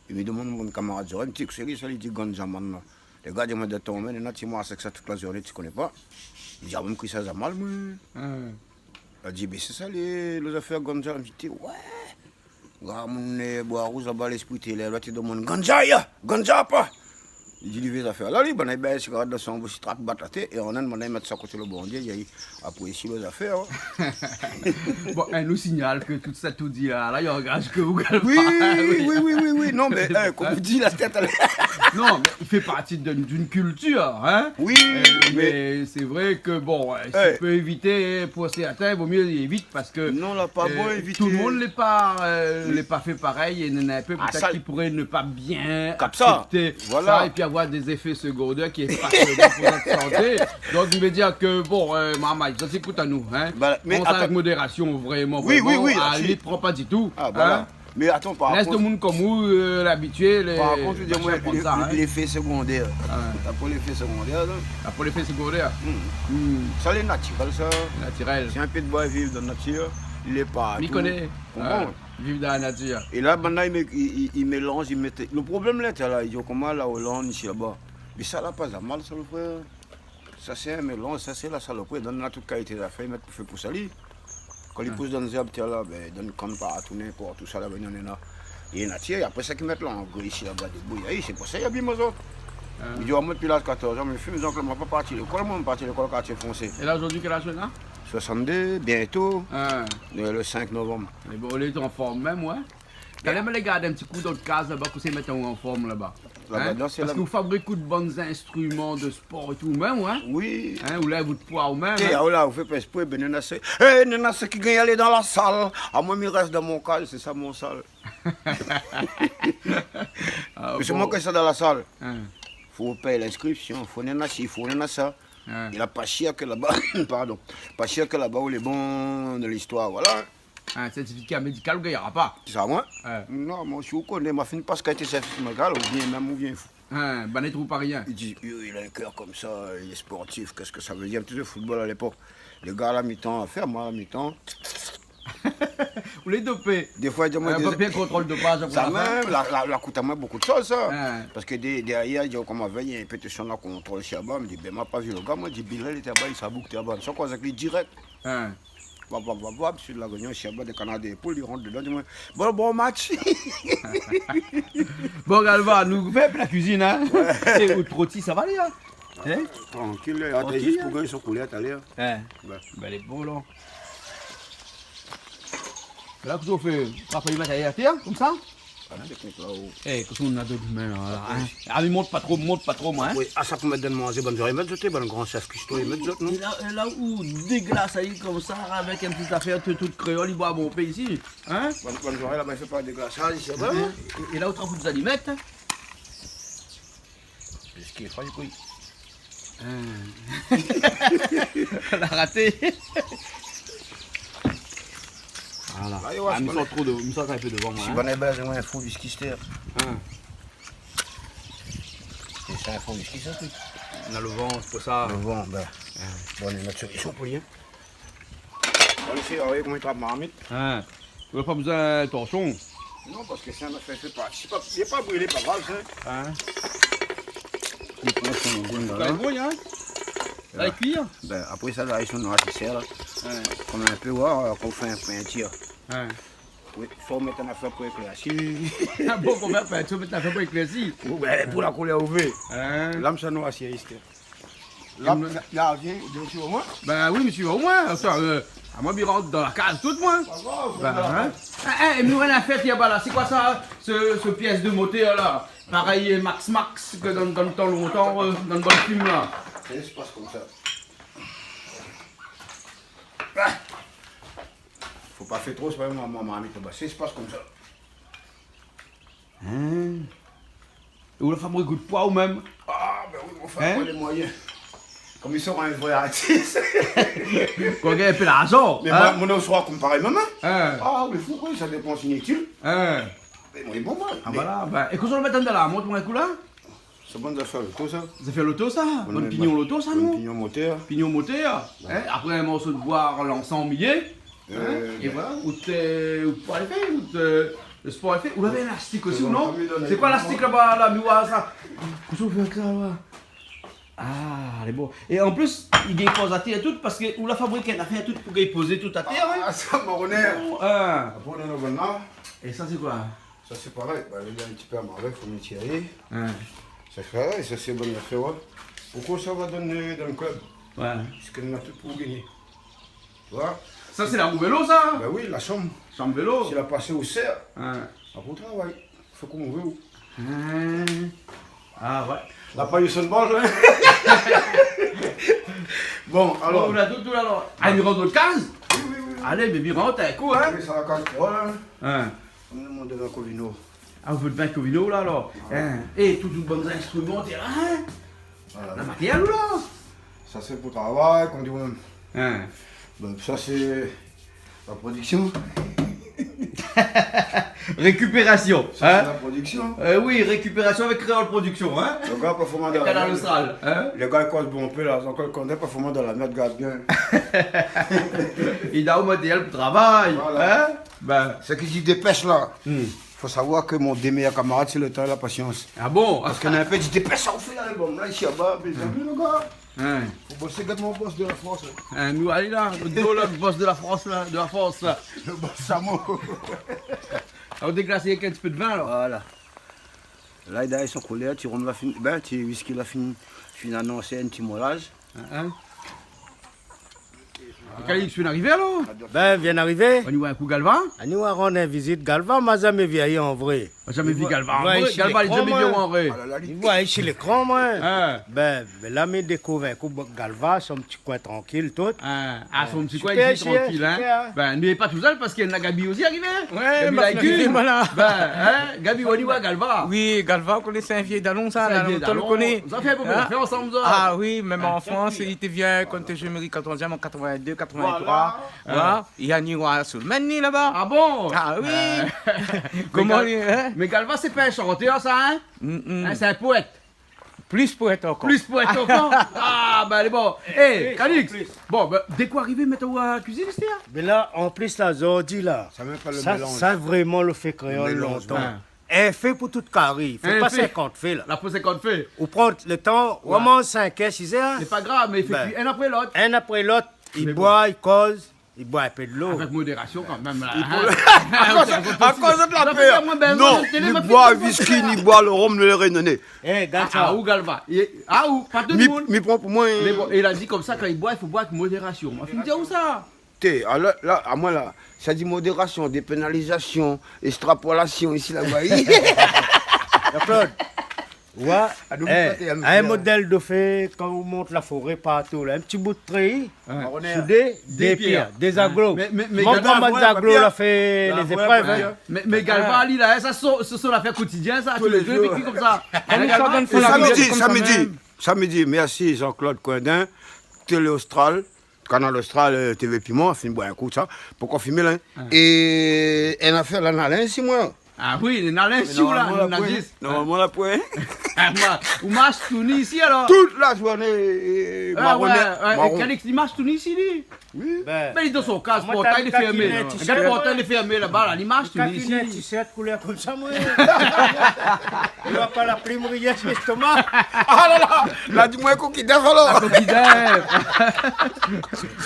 É mi domann mon kamarad zorèy, mi di, kosa i lé sa, li di ganja man la. Lé gars i di amoin, dan ton min, néna ti moin asèk sa tout la zourné, ti koné pa. Mi di, ah, moin mi kri sa zamal, moin. Ah. La di, bé, sé sa, lé, lé zafèr ganja. Mi di, ouais. Gramoun, eh, boir rouz laba, léspri té lèv, la té domann, ganja, ya, ganja, pa. Li di, li vé zafèr la, li, banna i bès sigarèt dan son boush, i trak, bat la tèt, é an Inn, banna i mèt sa koté lo Bondié, i Apré, si lé zafèr, hein. Bon, eh, nou signal ke tout sa ou di la, la, i angaz ke ou, Galva. Oui, oui, oui, oui, oui. Non, mé, eh, konm ou di la tèt, alé. Non, mé i fé parti d'in, d'in kiltir, hein. Oui, euh, mé mé sé vré ke, bon, eh, si ou pé évité, pou sèrtin, vo myé évit parske, non, la pa bon évité. Eh, tout lo moun lé pa, euh, lé pa fé parèy, é néna in pé, ah, pétèt sa, ki pouré ne pa bien aksèpté sa, voilà, épi avoir dé zéfé segondèr ki lé pa tré bon pou nout santé. Donk, i vé dir ke, bon, euh, marmay, sa sé pou anou, hein. Ba, mé pran sa avèk modérasion, vréman, oui, oui, vréman, oui, a la limit, pran pa ditou, hein. Ah, voilà. Mé atann, par kont, lès domoun konm ou, euh, labitié, lé, par kont, mi di, moin, pran sa, hein, léfé segondèr. Ah. Apré léfé segondèr, la. Apré léfé segondèr. Hmm. Hmm. Sa lé natirèl, sa. Natirèl. Sé in pé d'boi i viv dan la natir, lé partou. Mi koné. Konpran, ouais. Viv dan la natir. É la, banna i mé-, i, i, i mélanz, i mèt, lo problèm la, té la, i di, koman la Oland, isi, laba. Mé sa la pa zamal, sa, lo frèr. Sa sé in mélanz, sa sé la salopri. Dann la tout kalité zafèr, i mèt pou fé pous ali. Kan li pous dann zèrb, té la, ben, dann kann partou, ninport ousa, la, ben, néna. É natir, apré sa ki mèt langré isi, laba, dé bouyayi, sé pou sa i abim azot. Ah. Mi di, amoin, dopi laz katorz an, mi fim, donk, moin pa parti lékol, moin, mi parti lékol Kartié Fransé. É la, zordi, kèl az ou néna ? Soixante-deux, bientôt, euh, le cinq novembre. Hein. Mé bon, ou lé an form mèm, ouais. Talèr mi alé gard in ti kou dan out kaz laba, kosa i mèt aou an form laba. Laba, hein ? Parske ou fabrik out bann zinstriman de spor é tout mèm, ouais ? Oui. Hein, ou lèv out poi ou mèm, hein ? Té, ah, la, ou fé pa ésprè, ben, néna sak, é, néna sak i gingn alé dan la sal. Ah, moin, mi rès dan mon kaz, sé sa mon sal. Ah, mé sé bon. Moin ki sa dan la sal. Hein. Fo pèy linskripsion, fo néna si, fo néna sa. Hein. Néna pa shèr ke laba, pardon, pa shèr ke laba ou lé bon dan listoir, voilà. Hein, sèrtifika médikal, ou gingn pa. Sa, moin ? Hein. Non, moin, si ou koné, ma fine pas kalité sèrtifika médikal, ou vien mèm, ou vien fou. Hein, bann trou pa rien. I di, "Oui, il a un cœur comme ça, il est sportif." Qu'est-ce que ça veut dire ? Un petit peu football à l'époque. Lé gars a la mitan, fé amoin a la mitan. Ou lé dopé. Défoi, i di amoin, euh, dé-, pa bien kontrol dopaz apré sa la fin. Mèm, la, la, la kout amoin bonpé de shoz, sa. Hein. Parske dé-, dèrièr, i di, "Koman va, néna in pétision la kontrol shaba." Mi di, "Ben, ma pa vi lo gars, moin." Di, "Bilal lété laba, li sa bouk té laba." Sa koz avèk li dirèk. Hein. Bap, bap, bap, bap, si la gagné, shaba de kanard de poul, li rant dedan, di amoin, "Bon, bon match." Bon, Galva, nou fé la kuizine, hein. Ouais. É out roti, sa va alé, hein ? Hein ? Trankil, la. Trankil, zis pou gingn son koulèr talèr. Hein. Ouais. Ben, lé bon, la. La, kosa ou fé ? Ou va pa mèt atèr, konmsa ? Ah, sé konmsa, oh. É, kosa ou na dan out min la, la, hein ? Ah, mé mont pa tro, mont pa tro, moin, hein ? Oui, ah, sa pou mèt dan manzé, bann zot i mèt zot, bann gran shèf kuisto, i mèt zot, non ? É la, é la ou déglas ali konmsa, avèk in ti zafèr, tout, tout kréol i boi bonpé isi, hein ? Bann, bann zot laba, i fé pa déglasaz isi, hein ? É, é la ou trap out zalimèt, hein ? Whisky, fay kui. Hein. La raté. Voilà. La, yo, ah, mé sa, tro de, mé sa, in pé dovan, moin, hein. Si bann laba, moin, fo whisky, stèr. Hein. Sé in fo whisky, sa, trik. Na lo van, sé pou sa. Lo van, ben. Hein. Bon, nou mèt solusion pou li, hein. Bon, isi, ah oui, koman i trap marmit. Hein. Ou la pa bezoin torshon. Non, parske sa, nou fé, fé pa, sé pa, lé pa brilé, pa grav, sa. Hein. Li pran son bon, la. Sa lé bon, hein. La, li kui, hein. Ben, apré sa, la, i son noir, sé sa, la. Hein. Konm in pé, ouais, kan ou fé in peintir. Hein. Oui, fo mèt in afèr pou éklèrsi. Ah bon, pou fé peintir, mèt in afèr pou éklèrsi. Ouais, pou la koulèr ou vé. Hein. Lam sa noir, sé isti. La, la, la, vien, vien, ou voi amoin ? Ben oui, mé ou voi amoin, sa, euh, amoin, mi rant dan la kaz tout, moin. Pa grav, ben, hein. Eh, eh, mé nou néna in afèr, tiens, ba la, sé koi sa, se, se pièce de moteur la ? Parèy, euh, Max Max, ke dan, dan tan lontan, euh, dan bann film la. Sa i spas konmsa. Ah. Fo pa fé tro, sé pa mon, mon marmit laba. Sa i spas konmsa. Hein ? Ou la fabrik out poi ou mèm ? Ah, ben oui, mon frèr, hein ? Moin lé moiyin. Konm i sra in vré artis. Kan ou gingn in pé larzan, hein ? Mé moin, moin, ou sra konparé mèm, hein ? Hein ? Ah, ou lé fou, koi, sa dépans initil. Hein ? Mé moin lé bon, moin. Ah, mé voilà, ben, é kosa ou la mèt andan la, mont amoin in kou la ? Sa bann zafèr loto, sa. Zafèr loto, sa ? Bann pignon loto, sa, non ? Bann pignon motèr. Pignon motèr, hein ? Apré in morso de boi, lansan, milié. Hein ? Euh, é ben. Voilà, ou té, ou poi fé, ou té, le spor lé fé. Ou lavé in lastik osi, ou non ? Sé bon, pa mi done. Sé koi lastik laba, la, mi voi sa ? Kosa ou fé avèk sa, la ? Ah, lé bon. É an plis, i gingn poz atèr é tout, parske ou la fabrik in afèr tout pou gingn pozé tout atèr, hein ? Ah, sa, mon ronèr. Oh, hein. Apré, nou néna bann la. É sa, sé koi ? Sa, sé parèy. Ben, li lé in ti pé amaré, fo mi tir ali. Hein. Sa, sé parèy, sa, sé bann afèr, ouais. Poukoi sa va dan, dan le klub ? Ouais. Parske nou néna tout pou gingné. Ou voi ? Sa, sé la rou vélo, sa, hein ? Ben oui, la shanm. Shanm vélo. Si la pasé ou sèr, hein, apré ou travay. Fé konm ou vé, ou. Hein. Ah, ouais. La pa u son bal, hein ? Bon, alor. Bon, ou la tout, tout, alor. Ah, mi rant dan le kaz ? Oui, oui, oui, oui. Alé, mé mi rant in kou, hein ? Oui, sa la kaz pou ou, hein ? Hein. Ou mont devan Covino. Ah, ou vé devan Covino, la, alor ? Ouais. Hein. É, tout, tout bann instriman, té, hein ? Voilà. La matériel, la ? Sa, sé pou travay, konm di moin. Hein. Ben, sa, sé la prodiksion. Rékipérasion, hein ? Sa, sé la prodiksion. Euh, oui, rékipérasion avèk Kréol Production, hein ? Le gars, parfoi, dan la mèrd. Kanal Austral, hein ? Le gars, i koz bonpé, la, ankor, kan ou lé parfoi dan la mèrd, gard bien. I done aou matériel pou travay, hein ? Voilà. Ben. Sak i di dépès, la. Hmm. Fo savoir ke mon dé méyèr kamarad, sé le tan é la pasians. Ah bon ? Parske néna in pé i di, "Dépès aou, fé lalbom la, isi laba, mé zami, le gars." Hein. Fo bosé, gard mon boss de la Frans, hein. Hein, nou alé la, le gros, la, le boss de la Frans, la, de la Frans, la. Le boss Samo. Alor, déglas avèk in ti pé de vin, alor. Voilà. La, i done son koulèr, ti rom la fine, ben, ti whisky la fine, fine anonsé in ti molaz. Hein, hein. Kalix, ou vien arivé alor ? Bin, vien arivé. Ou la vni oir in kou Galva ? Ou la vni oir, rann in vizit Galva, ma zamé vi ali an vré. Ou la zamé vi Galva an vré ? Galva, li la zamé vi aou an vré. Li voi si lékran, moin. Bin, bin la, mi dékouv in kou Galva, son ti koin trankil, tout. Ah, son ti koin, super, li lé trankil, in. Super, in. Bin, nou lé pa tousèl parské néna Gaby osi arivé. Oué, Gaby la arivé, voilà. Bin, in, Gaby, ou la vni oir Galva. Oui, Galva, ou koné, sé in vié dalon, sa, la, lontan nou koné. Sa fé bonpé zafèr ansanm, sa. Ah oui, mèm an Frans, li té vien kan té zoué Méri katrevin, an katrevin-dé, katrevin-troi. Voilà. Li la vni oir Soulmèn, li, laba. Ah bon ? Ah oui. Koman li, in ? Mé Galva, sé pa in shantèr, sa, in ? Mm, mm. In, sé in poèt. Plis poèt ankor. Plis poèt ankor. Ah, bin, lé bon. Eh, Kalix. Bon, bin, dékoi arivé mèt aou a kuizine, sétadir ? Bin la, an plis, la, zordi, la, sa, vréman, lo fé kréol lontan. In fé pou tout kari. Fé pa sinkant fé, la. La fo sinkant fé. Ou pran lo tan, ou manz sinkèr, sizèr. Sé pa grav, mé i fé kui inn apré lot. Inn apré lot, i boi, i koz, i boi in pé dolo. Avèk modérasion kanmèm, la. Akoz, akoz de la pèr. Non, ni boi whisky, ni boi lo rom, lo rényoné. Eh, gard sa. Ah, ou Galva. Ah, ou, pa tout demoun. Mi pran pou moin. Mé bon, li la di konmsa, kan i boi, i fo boir avèk modérasion. Moin la fine di aou sa. Té, alor, la, amoin, la, sa di modérasion, dépénalizasion, éstrapolasion, isi, laba. Jean-Claude, ou oi, in modèl de fé, kan ou mont la foré partou, la, in ti bout tréi, soudé, dé pièr, dé zaglo. Mé, mé, mé Galva, la fé lé zéprèv, in. Mé, mé Galva, li, la, sa, sé son, sé son zafèr kotidien, sa, tou lé zour, i fé konmsa. Samedi, samedi, samedi, mèrsi Jean-Claude Coindin, Télé Austral, Kanal Austral, euh, T V Piment, fine boir in kou, sa. Poukoi fimé la, in ? É in afèr la, nalin isi, moin. Ah oui, nalin isi, ou la, normalman, la poin. Normalman, la poin. Ah, moin, ou marsh touni isi, alor ? Tout la zourné, euh, maroné, oué, maron. Kalix, li marsh touni isi, li. Oui. Bin, li lé dan son kaz, moin, portay lé fèrmé. Gard, portay lé fèrmé laba, la, li marsh touni isi. Kakine, ti sèt koulèr konmsa, moin. Ou oi pa la plim riyé si lèstoma. Ah la la, la di moin koki d'èf, alor. Ah, koki d'èf.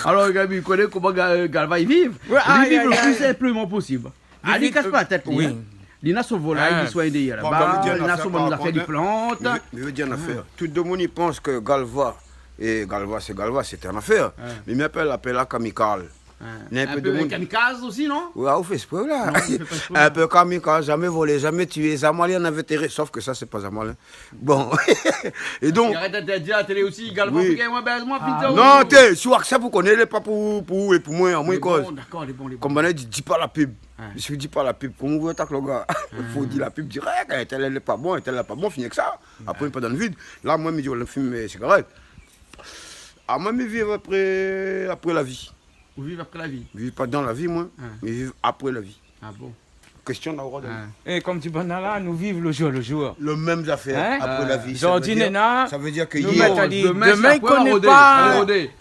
Alor, Gaby, ou koné koman Ga-, Galva i viv ? Oué, li viv lo pli sinpleman posib. Ah, li kas pa la tèt, li, in. Li na son volay, li soign dèrièr laba, li na son bann zafèr, li plant. Mé, mé vé dir in afèr. Tout demoun i pans ke Galva, é Galva, sé Galva, sé in afèr. Mé mi apèl, apèl la kamikaz. Néna in pé de moun. Kamikaz osi, non ? Oué, ou fé ésprè, la. Non, mi fé pa ésprè. In pé kamikaz, zamé volé, zamé tié, zamé alé an inventéré, sof ke sa, sé pa zamé alé. Bon. É donk, arèt di a la télé osi, Galva, fé moin bèz, moin, pizza. Non, té, si ou aksèp, ou koné, lé pa pou, pou ou é pou moin, amoin, koz. Lé bon, dakor, lé bon, lé bon. Konm banna i di, di pa la pib. Oué. Si ou di pa la pib, koman ou vé atak lo gars ? Fo di la pib dirèk, eh, tèl lé pa bon, tèl lé pa bon, fini èk sa. Apré, pa dan lo vid. La, moin, mi di, ou la fim, euh, sigarèt. Ah, moin, mi viv apré, apré la vi. Ou viv apré la vi ? Mi viv pa dan la vi, moin. Mi viv apré la vi. Ah bon ? Késtion la, ou rod. É konm di banna la, nou viv lo zour lo zour. Lo mèm zafèr, apré la vi. Zordi néna, sa vé dir ke nou yèr, mèt ali, domin, domin, i koné pa.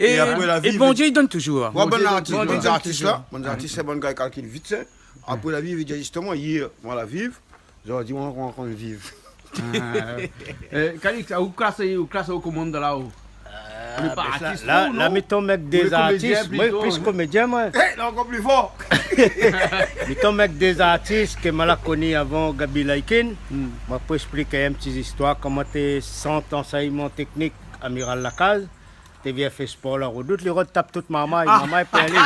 É apré la vi, é Bondié i donn touzour. Oué, bann artis, bann artis la, bann artis, sé bann gars i kalkil vit, sa. Apré la vi, vé dir zistoman, yèr, moin la viv, zordi, moin, moin, moin viv. Ah, euh, Kalix, ou klas, ou klas o komann la, ou ? Ah, mé pa artis, la, non ? La, mi tonm èk dé artis, moin, plis komédien, moin. Eh, la ankor pli for. Mi tonm èk dé artis ke moin la koni avan Gaby Laikin. Moin pou èksplik in ti zistoir, koman té sant ansèyman téknik Amiral Lacaze. Té vien fé spor la Redoute, li rod tap tout marmay, marmay pèrd ali.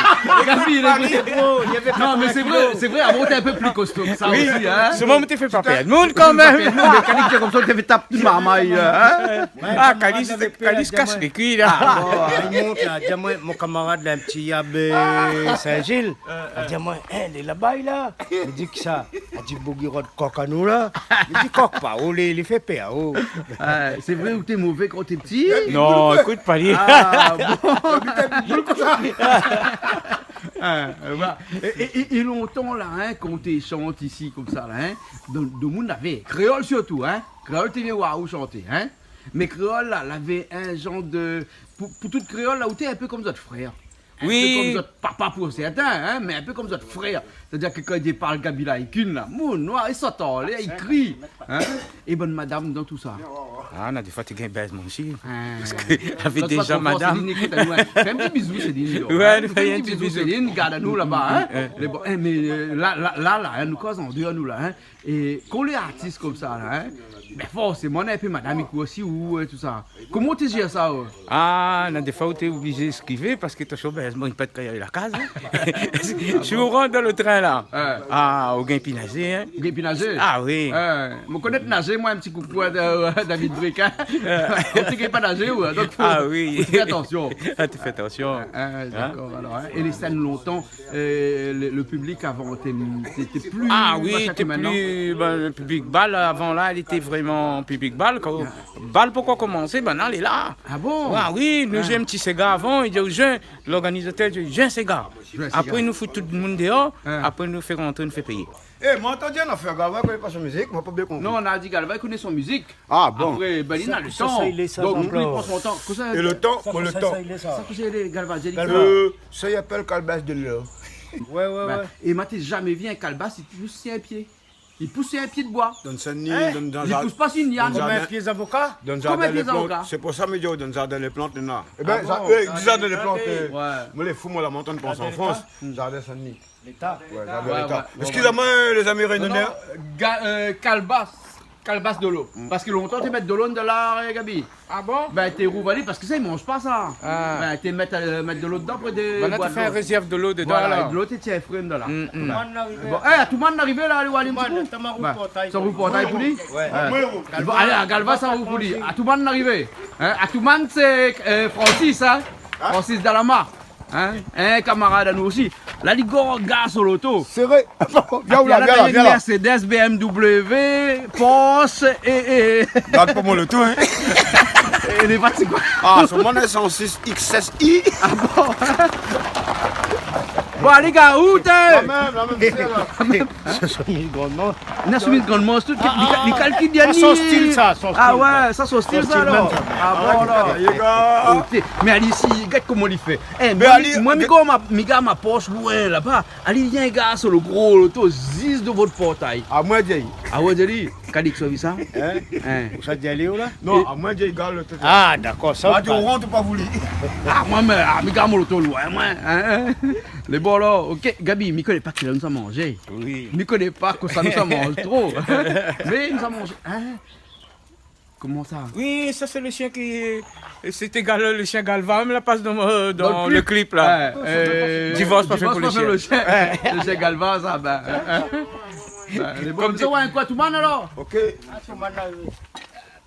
Gaby, li lé vré. Non, mé sé vré, sé vré, avan, ou té in pé pli kosto ke sa osi, in. Solman, mi té fé pa pèrd moun kanmèm. Mé Kalix, konmsa, ou té fé tap tout marmay, in. Ah, Kalix, Kalix i kas lé kui, la. Ah bon, li mont la, di amoin, mon kamarad la, in ti yab, euh, Sin-Zil. La di amoin, eh, lé laba, la. Mi di, kisa ? La di, Bougi i rod kok anou la. Mi di, kok pa, ou lé, li fé pèr, oh. Ah, sé vré, ou té mové kan ou té pti ? Non, ékout pa li. Ah, bon. Ah, voilà. É, é, é, é lontan la, in, kan ou té shant isi, konmsa la, in, dan, dan lo moun lavé, kréol sirtou, in, kréol té vien oir ou shanté, in. Mé kréol la, lavé in janr de, pou, pou tout kréol la, ou té in pé konm zot frèr. In pé konm zot papa pou sèrtin, in, mé in pé konm zot frèr. Sétadir ke kan i parl Gaby Laikin la, moun noir, i sot anlèr, i kri, in. É bann madam dan tousa. Ah, na défoi té gingn bèz moin osi. Parske lavé déza madam. Fé in ti bizou, Céline. Oué, nou fé in ti bizou, Céline, gard anou laba, in. Mé bon, in, mé, euh, la, la, la, la, in, nou koz an déor, nou la, in. É kan lé artis konmsa la, in, Bin, forséman, néna in pé madam i kour osi, ou, é, tousa. Koman ou té zèr sa, ou ? Ah, na défoi ou té oblizé éskivé parske ton shomèz, bon, i pé èt kayay la kaz, in. Si ou rant dan le trin la, ah, ou gingn pi nazé, in. Ou gingn pi nazé ? Ah oui. Moin konèt nazé, moin, in ti koukou a Da-, David Brick, in. Ou té gingn pa nazé, ou, in, donk fo, fo fé atansion. Ah, té fé atansion. Ah, dakor, alor, in. É lé sèn lontan, euh, le, le piblik avan té, té, té pli... Ah oui, té pli, bin, le piblik bal avan la, li té vréman piblik bal. Kan bal pankor komansé, banna lé la. Ah bon ? Ah oui, nou zoué in ti séga avan, i di, zoué, lorganizatèr i di, zoué in séga. Zoué in séga. Apré nou fout tout demoun déor, apré nou fé rantré, nou fé péyé. Eh, moin la antann in afèr, Galva i koné pa son mizik, moin la pa bien konpri. Non, nou la di Galva i koné son mizik. Ah bon. Apré, bin, li na le tan. Sa, sa, sa, sa, donk, li pran son tan. Kosa ? É le tan, pou le tan. Sa, kosa i lé, Galva, di ali sa. Euh, sa i apèl kalbas de lor. Ouais, ouais, ouais. É moin té zamé vi in kalbas i pous si in pié. I pous si in pié d'boi. Dan Saint-Denis, dan, li pous pa si in liane. Konm in pié zavoka. Dan zardin lé plant. Sé pou sa mi di, dan zardin lé plant, néna. Eh bin, sa, euh, zardin lé plant, euh, moin lé fou, moin la montagne, pans an Frans. Zardin Saint-Denis. Léta. Ouais, zardin léta. Eskiz amoin, lézami rényoné. Non, non, ga-, euh, kalbas. Kalbas dolo. Parske lontan té mèt dolo dan la, euh, Gaby. Ah bon ? Bin, té rouv ali, parske sa, i manz pa sa. Bin, té mèt, euh, mèt dolo dedan, apré dé boi dolo. Banna té fé in rézèrv dolo dedan la. Voilà, dolo té tien fré dedan la. Bon, eh, Atoumane la arivé la, alé oir ali in ti kou. Atoumane, sa rouv portay pou li. Ouais. Bon, alé, Galva, sa rouv pou li. Atoumane la arivé. In, Atoumane, sé, euh, Francis, in. Francis Dalama. In ? In kamarad anou osi. La li gingn gar son loto. Séré. Vien ou la, vien la, vien la. Mercedes, B M W, Porsche é, é... Gard pa mon loto, in. É lé fatigé. Ah, son moin sé in san sis X S I. Ah bon ? Bon, alé, gars, ou té ? La mèm, la mèm, sé la. Sa, sa, mi grann manz. Na soumis grann manz tout, li kal-, li kalkil bien. Ah, son stil sa, son stil sa. Ah ouais, sa son stil sa, alor. Son stil mèm sa. Ah bon, alor. OK. Mé ali isi, gard koman li fé. Eh, moin, mi gingn ma, mi gingn ma pos loin laba. Ali vien gar son lo gro loto zis dovan out portay. Ah, moin di ali. Ah ouais, di ali. Kalix, ou la vi sa ? In ? Ou sa di ali ou la ? Non, ah, moin di ali, gard loto. Ah, dakor, sa. Ah, ou rant pa vouli. Ah, moin, mé, ah, mi gingn mon loto loin, moin, in. Lé bon, alor, OK, Gaby, mi koné pa kisa nou sa manzé. Oui. Mi koné pa kosa nou sa manz tro. Mé nou sa manzé, in ? Koman sa ? Oui, sa sé le shien ki, sété Gal-, le shien Galva, mèm la pas dan, euh, dan le klip la. Ouais, euh, Divors pa fé pou le shien. Divors pa fé pou le shien. Le shien Galva, sa, bin, in, in. Bin, lé bon. Konm sa, ouais, koi, Atoumane, alor ? OK.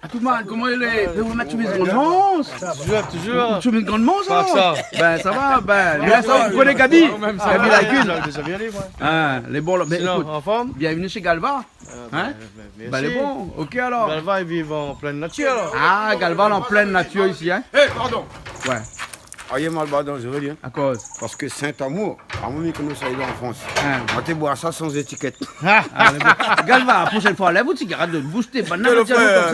Atoumane, koman i lé ? Mé ou mèt soumis grann manz. Toujour, toujour. Soumis grann manz, sa. Bin, sa va, bin, la, sa, ou koné Gaby. Gaby Lacuisse. Sa va bien, moin. In, lé bon, la, bin, ékout, an form ? Bienvenu shé Galva. Ah, bin, mèrsi. Bin, lé bon, OK, alor. Galva i viv an plin natir, alor. Ah, Galva an plin natir isi, in. Eh, pardon. Ouais. Ayé mal ba dan, mi vé dir. Akoz ? Parske Saint-Amour, amoin mi koné sa, li lé an Frans. In. Moin té boir sa san étikèt. Ah, ah, lé bon. Galva, proshèn foi, lèv out sigarèt de out boush, té bann la,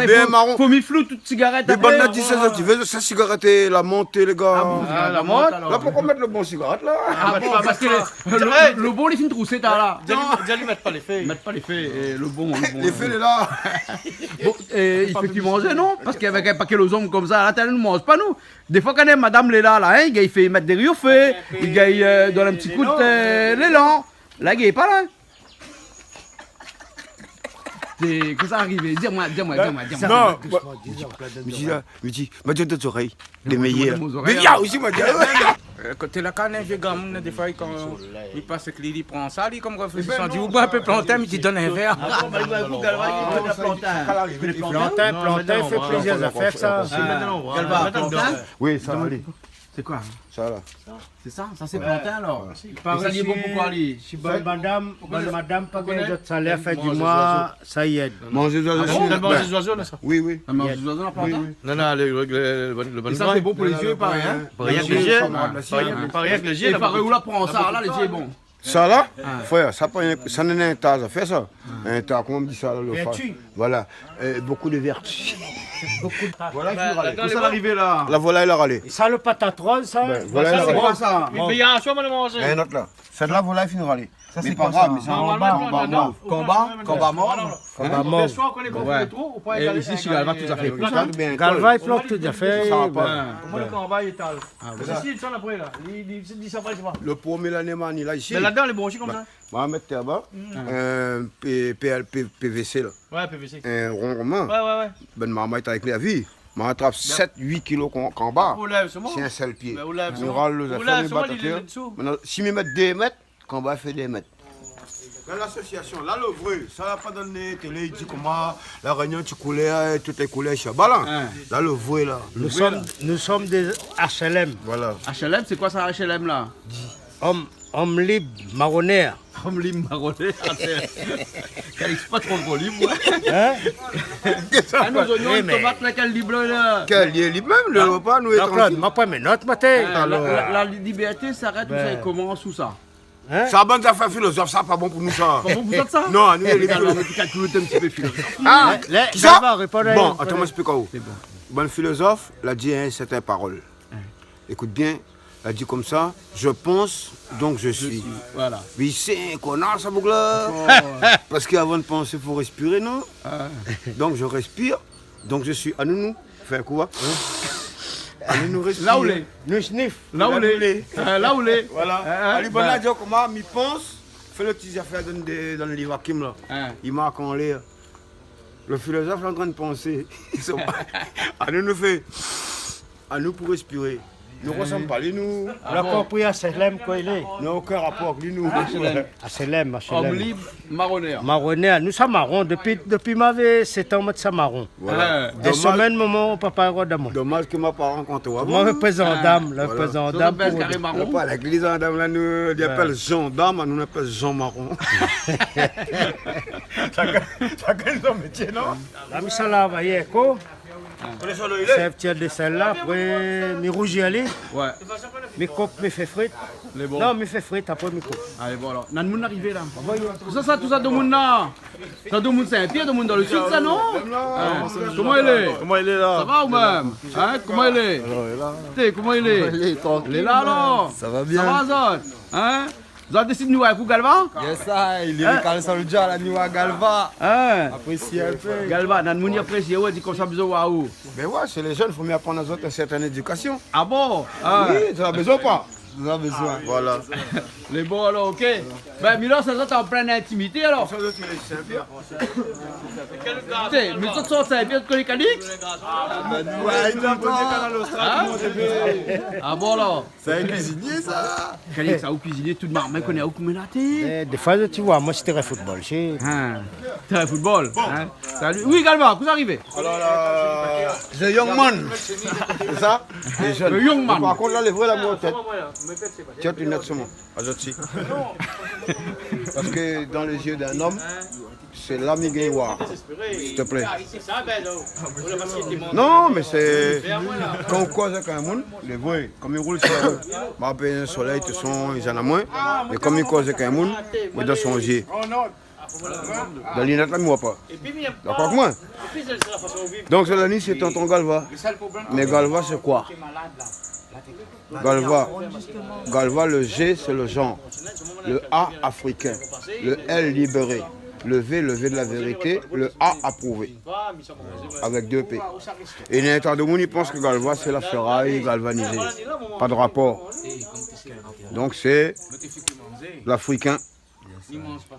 bien maron. Fo mi flou tout sigarèt apré. Mé bann la di sa, ti vé sa sigarèt é la mont, lé gars. Ah bon, la mont, alor. La, poukoi mèt le bon sigarèt la ? Ah bon, parske le, le, le bon, li fine trousé, ta la. Di ali, di ali mèt pa lé fé. Mèt pa lé fé, é le bon, le bon. Lé fé lé la. Bon, é i fé pi manzé, non ? Parske avèk in paké lozanm konmsa, la, té nou manz pa, nou. Défoi, kan in madam lé la, la, in, i gingn fé mèt dé ri o fé, i gingn, euh, donn in ti kou de, euh, lélan. La, i gingn pa, la. Té, kosa la arivé ? Di amoin, di amoin, di amoin, di amoin. Non, dousman, dousman, dousman. Mi di la, mi di, ma di dan zorèy. Lé méyèr. Mé ya osi, moin, di, ah ouais. Euh, koté la, kan in vié gramoun, défoi, kan li pas èk li, li pran sa, li, konm réfléshison, li di, ou boir in pé plantin, mi di, donn in vèr. Ah bon, mé li boir in kou, Galva, li boir plantin. Plantin, plantin, i fé plizièr zafèr, sa. Ah, Galva, plantin ? Oui, sa, alé. Sé koi ? Sa la. Sé sa ? Sa sé plantin, alor. Ouais. É sa, li lé bon pou koi, li ? Si bann madam, bann madam pa gingn zot salèr fin di moi, sa i èd. Manzé zoizo. Ah bon ? Manzé zoizo, non, sa ? Oui, oui. Ah, manzé zoizo, non, plantin ? Oui, oui. Non, non, le, le, le, le bon... É sa, sé bon pou lé zié, parèy, in ? Parèy avèk lé zié. Parèy avèk lé zié, la. É parèy ou la pran sa la, lé zié lé bon. Sa la, frèr, sa pa in, sa néna in ta zafèr, sa. In ta, koman i di sa la, le... Vèrti. Voilà. Euh, bokou de vèrti. Bokou de... Voilà, bin, la, kosa la arivé la ? La volay la ralé. É sa, le patat roz, sa ? Bin, voilà, sa, la sé ralé. Koi sa ? Mé, mé ya, sa, moin la manzé. In ot la. Sèt la volay fine ralé. Sa, sé pa grav, mé sé in konba, konba mor. Konba, konba mor. Konba mor. Isi, si Galva tout zafèr. Galva i plant tout zafèr. Sa va pa. Koman lo konba lé tal ? Ah, voilà. Sa, si, sa, apré, la. Li, li, li, sa va, sa va. Lo promié lané, mani, la, isi. Mé ladan, lé branshé konmsa. Ba, ma mèt tèrba. Mm. Euh, P-, P L P, P V C, la. Ouais, P V C. Euh, ron, ron. Ouais, ouais, ouais. Bann marmay avèk la vi. Ma trap sèt, uit kilo kan-, kanba. Ou lèv solman. Sé in sèl pié. Mé ou lèv solman. Mi ral lo zafèr, mi bat atèr. Li lé dsou. Mintnan, si mi mèt dé mèt, kanba i fé dé mèt. La, lasosiasion, la, lo vré, sa la pa dann télé, i di koman La Rényon, ti koulèr, tout lé koulèr, shaba la. Hein. La, lo vré, la. Nous sommes, nous sommes des H L M. Voilà. H L M, sé koi sa, H L M, la ? Homme, homme libre, marronnier. Homme libre, marronnier. Kalix, pa tro tro lib, moin. Hein ? Ah, nou, zoignon, tomat, la, kèl lib, la ? Kèl lib mèm, lo repa, nou lé trankil. Jean-Claude, ma pran mé not, matin. Ah, alor, la, la, la liberté s'arrête où ça, i komans, ousa ? Hein ? Sa, bann zafèr filozof, sa pa bon pou nou, sa. Pa bon pou zot, sa ? Non, nou lé filozof. Kalix, kalkil in ti pé filozof. Ah, kisa ? Bon, atann, ma ésplik aou. Sé bon. Bann filozof la di in sèrtin parol. Hein. Ékout bien, la di konmsa : « Je pense, donc je suis. » Voilà. Mé sé in konar, sa, boug-la. Parske avan de pansé, fo réspiré, non ? Ah. Donc, je respire. Donc, je suis. Anou, nou fé koi ? Anou, nou respir. La ou lé. Nou sniff. La ou lé. La ou lé. Euh, la ou lé. Voilà. Hein, hein, ali, bann-la di koman, mi pans, fé lo ti zafèr dann, dann liv Hakim, la. Hein. I mark anlèr. Lo filozof lé antrin pansé. Anou, nou fé. Anou pou réspiré. Nou rosanm pa li, nou. Ah bon ? Ou la konpri H L M, koi li lé ? Na okin rapor avèk li, nou. H L M. H L M, H L M. Homme libre, marronnier. Marronnier. Nou sa maron dopi, dopi ma navé sèt an, moin té sa maron. Voilà. Ah. Domaz. Dé semèn, momon, papa i rod amoin. Domaz ke ma pa rankont aou avan. Moin, mi apèl zandam, la, mi apèl zandam. Voilà. Sa i apèl pou karé maron. Voilà, avèk lé zandam la, nou, li apèl zandam, nou, nou apèl zan maron. Shakinn, shakinn son métié, non ? La, mi sa lav ayèr, koi. Sèrv ti dé sèl la, apré mi rouzi ali. Ouais. Mi koup, mi fé frit. Lé bon. Non, mi fé frit, apré mi koup. Alé, bon, alor. Na moun arivé la. Tout sa, sa, tout sa, domoun la. Sa, domoun Sin-Pièr, domoun dan lo sid, sa, non ? Hein, koman i lé ? Koman i lé la ? Sa va ou mèm ? Hein, koman i lé ? Alor, lé la. Té, koman i lé ? Koman i lé ? Trankil. Lé la, alor ? Sa va bien. Sa va, zot ? Hein ? Zot la désid ni oir pou Galva ? Yes I, Lyrical Soldier la, ni oir Galva. Hein ? Aprésié in pé. Galva, na moun i aprésié, ouais, di konmsa, bezoin oir ou. Ben ouais, sé lé jenn, fo mi aprann azot in sèrtin édikasion. Ah bon ? Ah. Oui, zot la bezoin pa. Zot la bezoin. Voilà. Lé bon, alor, OK. Ben, Milan, sa, zot lé an plin intimité, alor. Sa, zot lé sinp. Té, mé zot sort sa, épi zot koné Kalix ? Ben, nou, ouais, nou, nou koné Kanal Austral, tout le monde. Hein ? Ah bon, alor ? Sé in kuizinié, sa. Kalix, sa, ou kuizinié, tout marmay i koné aou koméla, té. Eh, défoi, ti voi, moin, sé tèrin football, sé. Hein. Tèrin football, hein. Salut. Oui, Galva, kosa i ariv ? Alor la, The Young Man. Sé sa ? Lé jenn. The Young Man. Par kont, la, lé vré, la, mon tèt. Tiens, tu notes sur moi. Azot osi. Parske dan lé zié d'in om, sé la mi gingn oir. S'il te plaît. Non, mé sé, kan ou koz avèk in moun, lé vré, kom i roul si la rout. Ma, ben, solèy, tout son, i zan amoin. Mé kom i koz avèk in moun, mi dan son zié. Dan linèt la, mi voi pa. Dakor avèk moin ? Donk, sé la ni, sé tonton Galva. Mé Galva, sé koi ? Galva. Galva, le G, c'est le genre. Le A, africain. Le L, libéré. Le V, le V de la vérité. Le A, approuvé. Avec deux P. É néna in ta domoun i pans ke Galva, sé la fèray, galvanizé. Pa de rapor. Donk, sé l'Africain.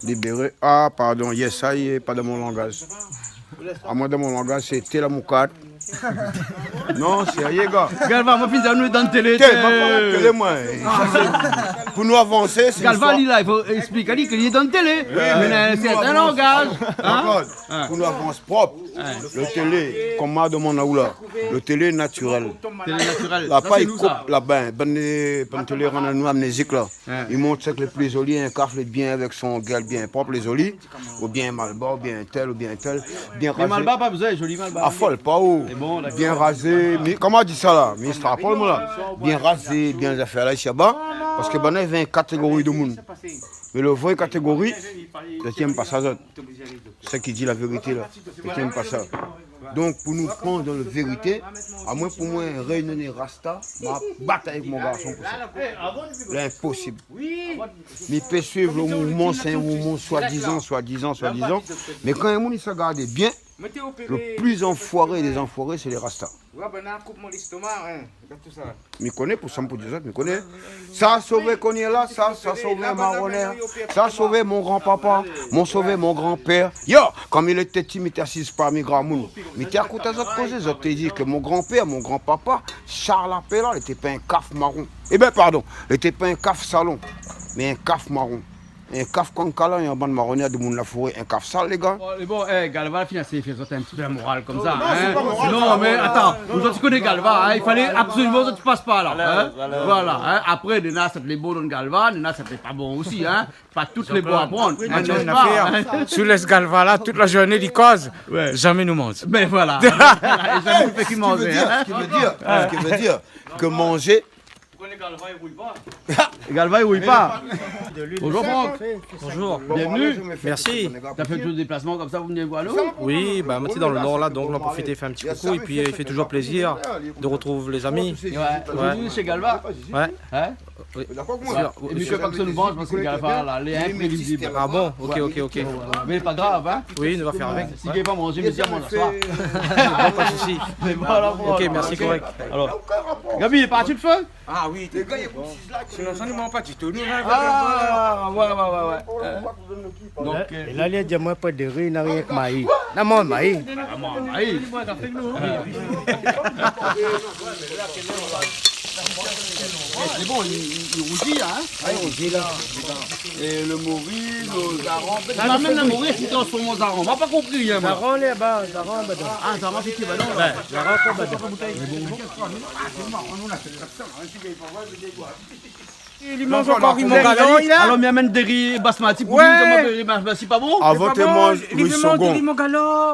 Libéré. Ah, pardon, yes I, pa dan mon langaz. Amoin, dan mon langaz, sé té la moukat. Non, sérié, gars. Galva, ma fine di anou dan télé, té, ma pa télé, moin. Sa, sé pou nou avansé, sé Galva, li la, i fo ésplik ali ke li lé dan télé. Oui, mé na in sèrtin langaz, hein. Dakor. Pou nou avans prop. Lo télé, koman domoun la ou la. Lo télé natirèl. Télé natirèl. La pa i koup, la, ben, bann, bann télé rann anou amnézik, la. Hein. I mont sak lé pli zoli, in kaf lé bien avèk son gèl bien prop, lé zoli, oubien malbar, oubien tèl, oubien tèl, bien razé. Mé malbar, pa bezoin, zoli malbar. Afol pa ou. Lé bon, dakor. Bien razé, mi, koman i di sa la ? Mi strapol, moin la. Bien razé, bien zafèr la, isi laba. Parske banna i vien katégori domoun. Mé lo vré katégori, zot i yèm pa sa, zot. Sak i di la vérité la. Zot i yèm pa sa. Donk, pou nou pran dan la vérité, amoin, pou moin, in Rényoné rasta, ma bat avèk mon garson pou sa. Linposib. Mi pé suiv lo mouvman, sé in mouvman swadizan, swadizan, swadizan. Mé kan in moun i sa gardé bien, lo pli anfoiré dé zanfoiré, sé lé rasta. Mi koné, pou sa, pou di sa, mi koné. Sa sové koné la, sa, sa sové maronèr, sa sové mon granpapa, mon sové mon granpèr. Yo, kom li lété ti, mi té asiz parmi gramoun. Mi té akout azot kozé, zot té di ke mon granpèr, mon granpapa, Charles Appel la, lété pa in kaf maron. Ében, pardon, lété pa in kaf salon, mé in kaf maron. In kaf konm kala, in bann maronèr, demoun la foré, in kaf sal, lé gars. Bon, lé bon, é, Galva la fini asé fé zot in ti pé la moral konmsa, non, sé pa moral, non, mé atann, zot i koné Galva, in, i falé absoliman zot i pas par la, in. Voilà, in. Apré, néna sat lé bon dan Galva, néna sat lé pa bon osi, in. Pa tout lé bon a pran, in, nèspa ? Si ou lès Galva la, tout la zourné li koz, zamé nou manz. Bin voilà. Zamé nou fé ki manzé, in. Sak i vé dir, sak i vé dir ke manzé Galva i rouy pa. Bonjour, Franck. Bonjour. Bienvenue. Merci. Ou la fé tout déplasman konmsa pou vni voir nou ? Oui, bah, moin lé dan le nor la, donk nou la profité fé in ti koukou. Et puis, euh, il fait toujours plaisir de retrouver les amis. Ouais. Ou la vni shé Galva ? Ouais. In ? Oui. É mi fé pa ke sa nou manz parske Galva la lé inprévizib. Ah bon ? Ok, ok, ok. Mé pa grav, in ? Oui, nou va fé avèk. Si li vé pa manzé, mi di amoin la soir. Bon, pas de souci. Mé voilà, voilà. Ok, merci, correct. Alor, Gaby, lé parti lo fé ? Ah oui, lé gars, i ékout sis la. Sinon, sa nou manz pa ditou, nou, in. Ah, ouais, ouais, ouais, ouais. Donk, é la, li la di amoin, pa de ri, na rienk mayi. Na mon mayi. Na mon mayi. Sé bon, li, li, li rouzi, in ? Ah, li rouzi la. É lo mori, lo zaran. Mé mèm lo mori, sé transform an zaran. Ma pa konpri, in, moin. Zaran lé ba, zaran ba. Ah, zaran, sé ki ba ? Ouais, zaran, ba. Li manz ankor, li manz ankor. Alor, mi amenn dé ri basmati pou li, ouais. Koman dé ri basmati, pa bon ? Avan té manz ri sogon.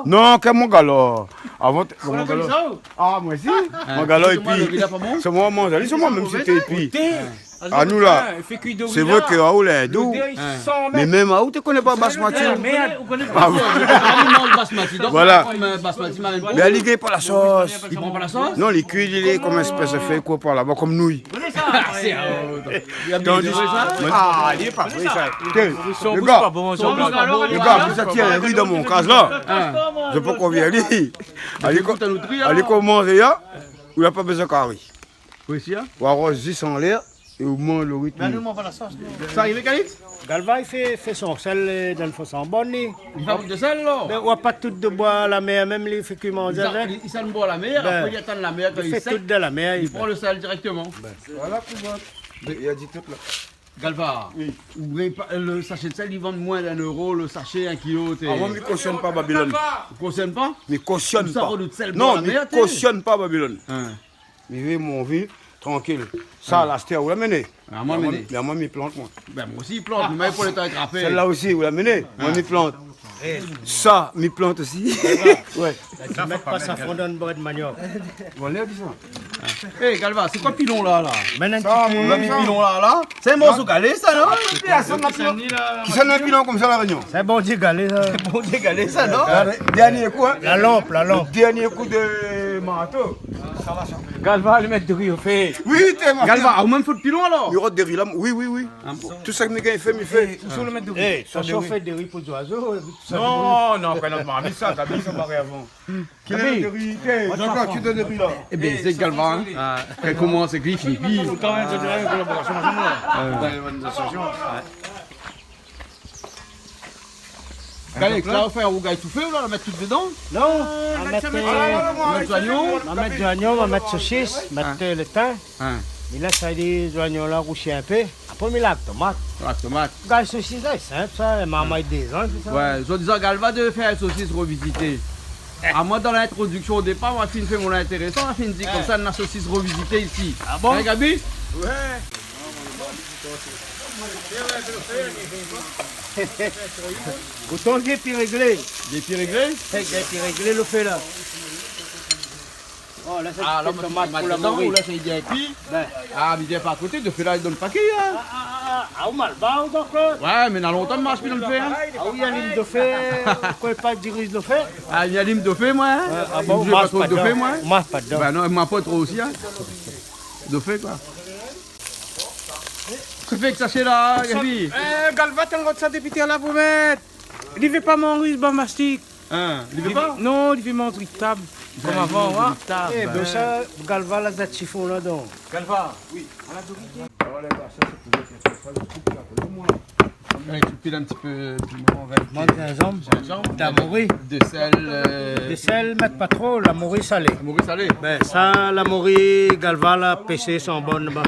Non, ke mon galo. Avan té, mon galo. Ah, moin osi. Mon galo, épi, sé moin manz ali, sé moin mèm si té épi. Anou la, sé vré ke aou lé dou. Mé mèm aou té koné pa basmati. Ou koné pa. Ah, oui. Ou koné pa basmati, donk, voilà. Ou koné basmati, mé li gingn pa la sos. Li pran pa la sos ? Non, li kui, li lé konm in éspès de fèy koué par laba, konm nouy. Tandis, ah, lé pa vré sa. Té, lo gars, lo gars, pou sa tir in ri dan mon kaz la. Zot pankor vi ali. Ali, koman, ya, ou la pa bézoin kari. Ou aroz zis anlèr é ou manz lo ri. Sa i ariv, Calix ? Galva i fé, fé son sèl, euh, dan fo son bone, li. Li fabrik de sèl, la ? Bin, ou la pa tout de boi la mèr, mèm li fé kui manzé avèk. Li, li sort boi la mèr, apré li atann la mèr, kan li sèk, li pran lo sèl dirèkteman. Voilà pou zot. Li la di tout la. Galva, oui. Ou gingn pa, lo sashé de sèl, li vann moin d'in éro lo sashé, in kilo, té. Ah, moin, mi kosyonn pa Babylone. Ou kosyonn pa ? Mi kosyonn pa. Non, mi kosyonn pa Babylone. In. Mi vé mon vi trankil. Sa, lastèr, ou la amené ? Ah, moin la amené. Mé moin, mi plant, moin. Bin, moin osi, mi plant. Mé moin, pou lo tan trapé. Sèl-la osi, ou la amené ? Moin, mi plant. Sa, mi plant osi. Ouais. Di mèt pa safran dan brèd maniok. Voilà, di sa. É, Galva, sé koi pilon la, la ? Mèt in ti pé. Pilon la, la ? Sé in morso galé, sa, non ? Kisa néna in pilon konmsa, La Rényon ? Sé in bondié galé, sa. Bondié galé, sa, non ? Dernié kou, in ? La lanp, la lanp. Lo dernié kou de marto. Galva, li mèt de ri o fé. Oui, té, Galva, ou mèm fout pilon, alor ? Mi rod de ri la, oui, oui, oui. Ah bon. Tout sak mi gingn fé, mi fé. É, ou sou lo mèt de ri. É, sa shofé de ri pou zoizo, tout sa. Non, non, kan nout marmit sa, ta vi sa paré avan. Ki lé de ri, té, Jean-Claude, ki lé de ri la ? Ében, sé Galva, in. Kan i komans, sé ki fini. Kan mèm, sé in kolaborasion ansanm, la. Ouais. Dann lé asosiasion. Calix, la, ou fé in rougay toufé, ou la mèt tout dedan ? Non, nou va mèt, euh, nou va mèt zoignon, nou va mèt sosis, nou va mèt, euh, lo tin. In. Mi lès sa, lé zoignon la rousi in pé. Apré, mi lak tomat. Lak tomat. Rougay sosis la, lé sinp sa, marmay dé zan, sé sa. Ouais, zot i di Galva i fé sosis rovizité. Amoin, dan lintrodiksion, o dépar, moin la fine fé mon intérésan, la fine di konmsa, na sosis rovizité isi. Ah bon ? In, Gaby ? Ouais. Pourtan, lé pi réglé. Lé pi réglé ? É, lé pi réglé, lo fé la. Ah, la sé tomat pou la mori. Ou la sé bien kui. Bin. Ah, mé vien pa koté, dofé la i donn pa kui, in. Ah, ah, ah, ah, ou mal ba, ou donk, euh. Ouais, mé na lontan ma marsh pi dan dofé, in. Ah oui, alim dofé, kan pa diriz dofé. Ah, mi alim dofé, moin, in. Ouais, ah bon, mi zoué pa tro dofé, moin, in. Ou marsh pa dedan. Bin non, moin pa tro osi, in. Dofé, koi. Kosa i fé èk sa, sé la, Gaby ? Euh, Galva, tann rod sa dépi talèr la pou mèt. Li vé pa manz bann mastik. In, li vé pa ? Non, li vé manz tab. Kom avan, tab. Eh bin sa, Galva la zat shifon ladan. Galva, oui. Alé, ou pil in ti pé piman avèk zinzanm. Zinzanm. La mori. De sèl, euh, de sèl, mèt pa tro, la mori salé. La mori salé. Bin sa, la mori, Galva la pésé son bon, ba.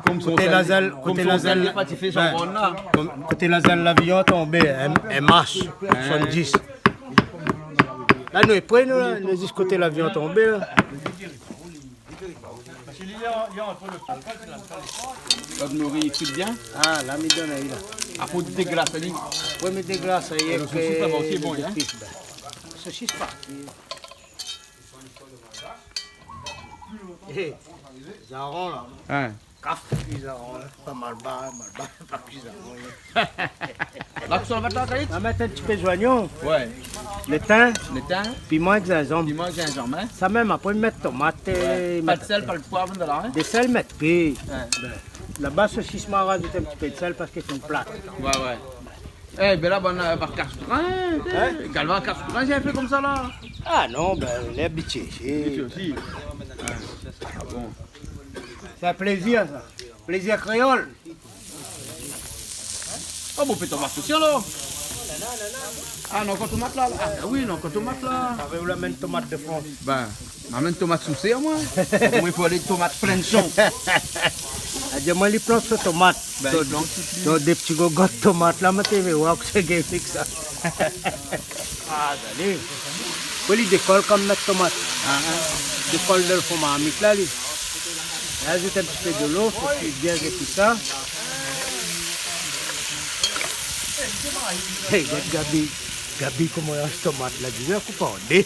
Kom son sèl, koté la zèl, koté la zèl, li la pa ti fé son bon la. Koté la zèl la vian tonbé, in, in marsh, ouais, soixante-dix. La nou lé pré, nou la, nou lé zis koté la vian tonbé la. Lot mori i kui bien. Ah, la mi donn ali la. Apré ou déglas ali. Apré mi déglas ali. É lo sosis laba osi lé bon, in. Sosis pa. Eh, zaran la. In. Kaf, kui zaran la. Pa mal ba, mal ba, pa kui zaran la. La, kosa ou sa mèt la, Khalid ? Ma mèt in ti pé zoignon. Ouais. Lo tin. Lo tin. Piman èk zinzanm. Piman èk zinzanm, in. Sa mèm, apré mèt tomat, ouais, euh, pa mèt de sèl, pa de poiv, in. De sèl, mèt pi. Ouais. Bin, laba, sosis, ma razout in ti pé de sèl parske sé in plat. Ouais, ouais. Eh bin la, bann, euh, bann kasoutrin, in ? Galva kasoutrin, zot i fé konmsa la ? Ah non, bin, lé abitié isi. Abitié osi. Ah bon. Sé in plézir, sa. Plézir kréol. Ah bon, fé tomat osi alor. Ah non, ankor tomat la. Ah oui, non, ankor tomat la. Ah, ou la amenn tomat de Frans. Bin, ma amenn tomat sou sèr, moin. Koman i fo alé tomat plin son ? Ah, di amoin, li plant son tomat. Bin, li plant tout li. Donk, dé ti gogot tomat la, ma té vé oir kosa i fé èk sa. Ah, alé. Fo li dékol kom mèt tomat. Ah, ah. Dékol dan lo fon marmit la, li. La, azout in ti pé dolo, fo kui bien zépis sa. Hey, gard Gaby. Gaby, koman i ranz tomat la, di, koup an dé.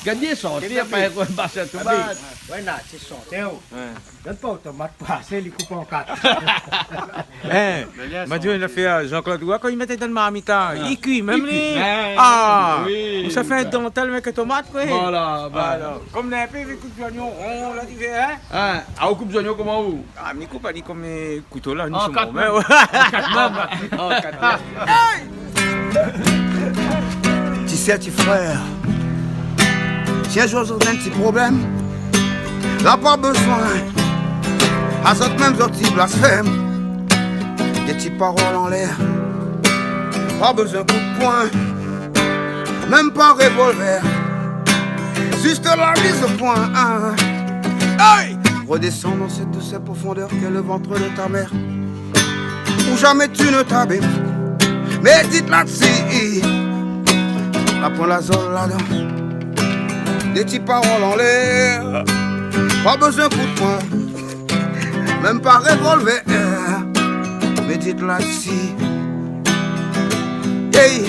Gard, li sort, li la pa in basin tomat. Gaby. Ouais, na, ti sort, in. Ouais. Donn pa o tomat pasé, li koup an kat. In, ma di, ou la fé, euh, Jean-Claude, ouais, kan li mèt dan marmit la, li kui mèm, li. Ah, oui. Ou sa fé in dantèl avèk tomat, koi. Voilà, bin. Alor, kom na in pé, li koup zoignon ron la, li fé, in ? In, ah, ou koup zoignon koman, ou ? Ah, mi koup ali kom, euh, kouto la, nou somèr. An kat mèm. An kat mèm. Ti sèr, ti frèr, si in zour zot néna in ti problèm, la pa bezoin azot mèm zot i blasfèm. Dé ti parol anlèr, pa bezoin kout poin, mèm pa révolvèr. Zis la miz o poin, in. Hey ! Redescends dans cette douceur profondeur qu'est le ventre de ta mère, où jamais tu ne t'abîmes. Médite là-dessus. La poin la zol ladan. Dé ti parol anlèr, pa bezoin kout poin, mèm pa révolvèr. Médite là-dessus. Hey,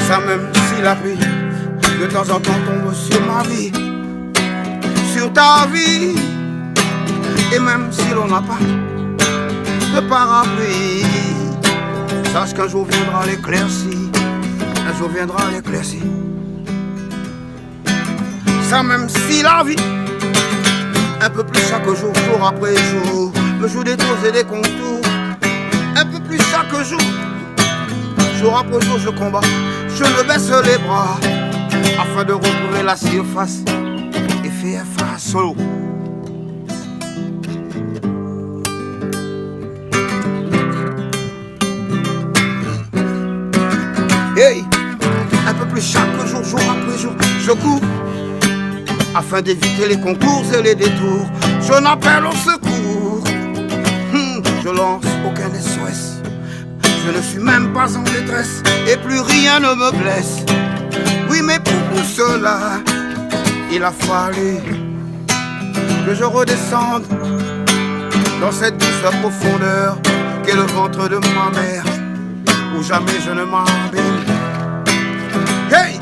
sa mèm si la pli de tan zan tan tonm sur ma vi, sur ta vi, é mèm si l'on n'a pas de parapluie, sache qu'un jour viendra l'éclaircie, un jour viendra l'éclaircie. Sa mèm si la vi, in pé pli shak zour, zour apré zour, me joue des tours et des contours. In pé pli shak zour, jour apré jour, je combats, je me baisse les bras, afin de retrouver la surface et faire face au. Hey, in pé pli shak zour, jour apré jour, je cours, afin d'éviter les contours et les détours. Je n'appelle au secours, hmm, je lance aucun S O S. Je ne suis même pas en détresse et plus rien ne me blesse. Oui, mais pour tout cela, il a fallu que je redescende dans cette douce profondeur qu'est le ventre de ma mère, où jamais je ne m'abîme. Hey,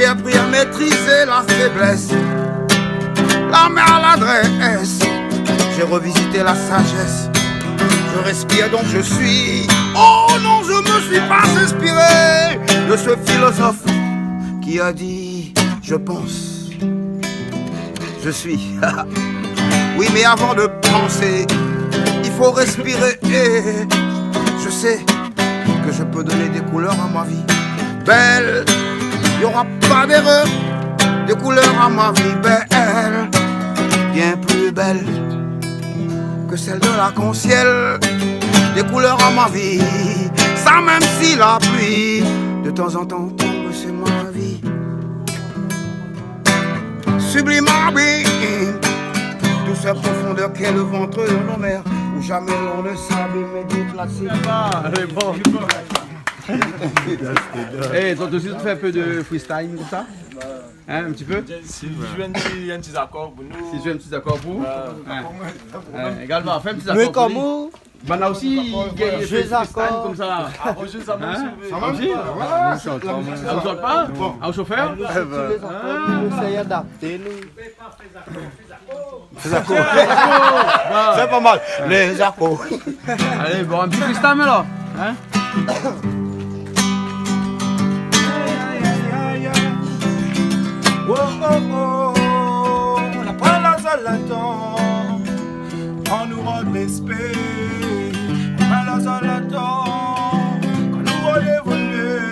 J'ai appris à maîtriser la faiblesse, la maladresse. J'ai revisité la sagesse. Je respire, donc je suis. Oh non, je me suis pas inspiré de ce philosophe qui a dit : « Je pense, je suis. » Oui, mais avant de penser, il faut respirer. Et je sais que je peux donner des couleurs à ma vie. Belle, il y aura pas d'erreur. Des couleurs à ma vie belle, bien plus belle que celle de l'arc-en-ciel. Des couleurs à ma vie, ça même si la pluie de temps en temps tombe, c'est ma vie. Sublime abîme, douceur profondeur qu'est le ventre de nos mères, où jamais l'on ne s'abîme, médite la cité. Allez, bon. Eh, toi aussi, tu fais un peu de freestyle comme ça ? Hein, un petit peu ? Si, si, un petit, un petit accord pour nous. Si, un petit accord pour vous ? Ouais. Ouais. Ouais, également, fais un petit accord pour lui. Banna osi i gingn fé freestyle konmsa. Ah, bonjour, ça va, monsieur. Hein ? Sa va ? Ah, ou sort pa ? Bon. Ah, ou sofèr ? Fé zé zakor, nou éséy adapté, nou. Fé zé zakor. Sé pa mal. Lé zakor. Alé, bon, in ti freestyle, alor. Hein ? Oh, oh, oh, la pran la zot la tan. Annou rann respé, pa la zot la tan. Kan nou révolié,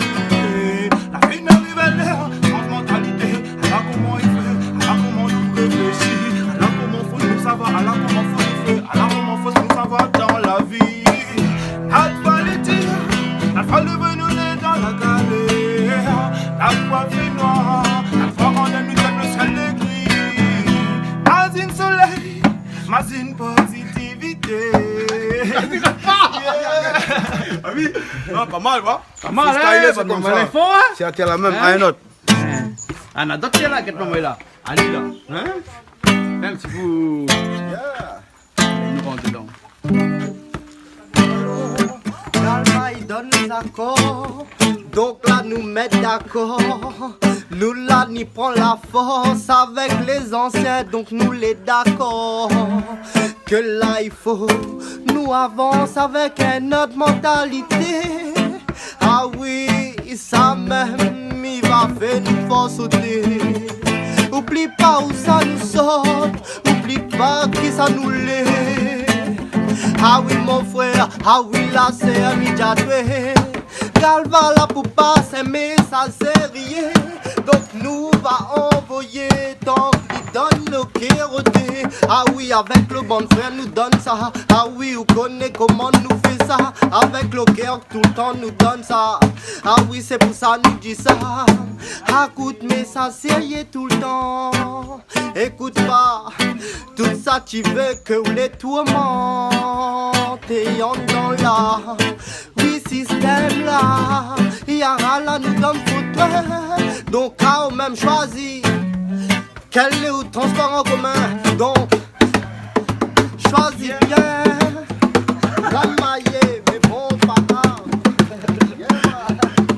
la vi nou ariv a lèr, sanz mantalité. Ala koman i fé, ala koman nou réfléshi, ala koman fo nou sava, ala koman fo nou fé, ala koman fo nou sava dan la vi. Nat foi lé dir, nat foi lé vni, nou lé dan la galèr. Nat foi fé noir, nat foi rann nou tèt lo sièl lé gri. Mazine solèy, mazine pozitivité. Ah oui. Non, pa mal, wa. Pa mal, freestyle, hein, sé pa mal, konmsa. Lé for, hein. Sé atèr la mèm, hein ? In ot. Hein. Ah, na dot la, gèt momon la. Alé la. Hein ? Fé in ti kou. Yeah. Nou rant dedan. Galva i donn lé zakor. Donk la nou mèt dakor. Nou la ni pran la fors avèk lé zansien, donk nou lé dakor ke la i fo nou avans avèk in ot mantalité. Ah oui, sa mèm i va fé nou fé soté. Oubli pa ousa nou sort, oubli pa kisa nou lé. Ah oui, mon frèr, ah oui, la sé in média dwé. Galva la pou pas in mésaz sérié. Donk nou va anvoyé, tank li donn lo kèr oté. Ah oui, avèk lo bann frèr nou donn sa. Ah oui, ou koné koman nou fé sa. Avèk lo kèr toultan nou donn sa. Ah oui, sé pou sa nou di sa. Akout mésaz sérié toultan. Ékout pa tout sa ki vé ke ou lé tourmanté andan la. Oui, sistèm la, i ara la nou donn fotwé. Donk, a ou mèm shwazi. Kèl lé out transpor an komin ? Donk, shwazi bien. Mal mayé, mé bon, pa grav.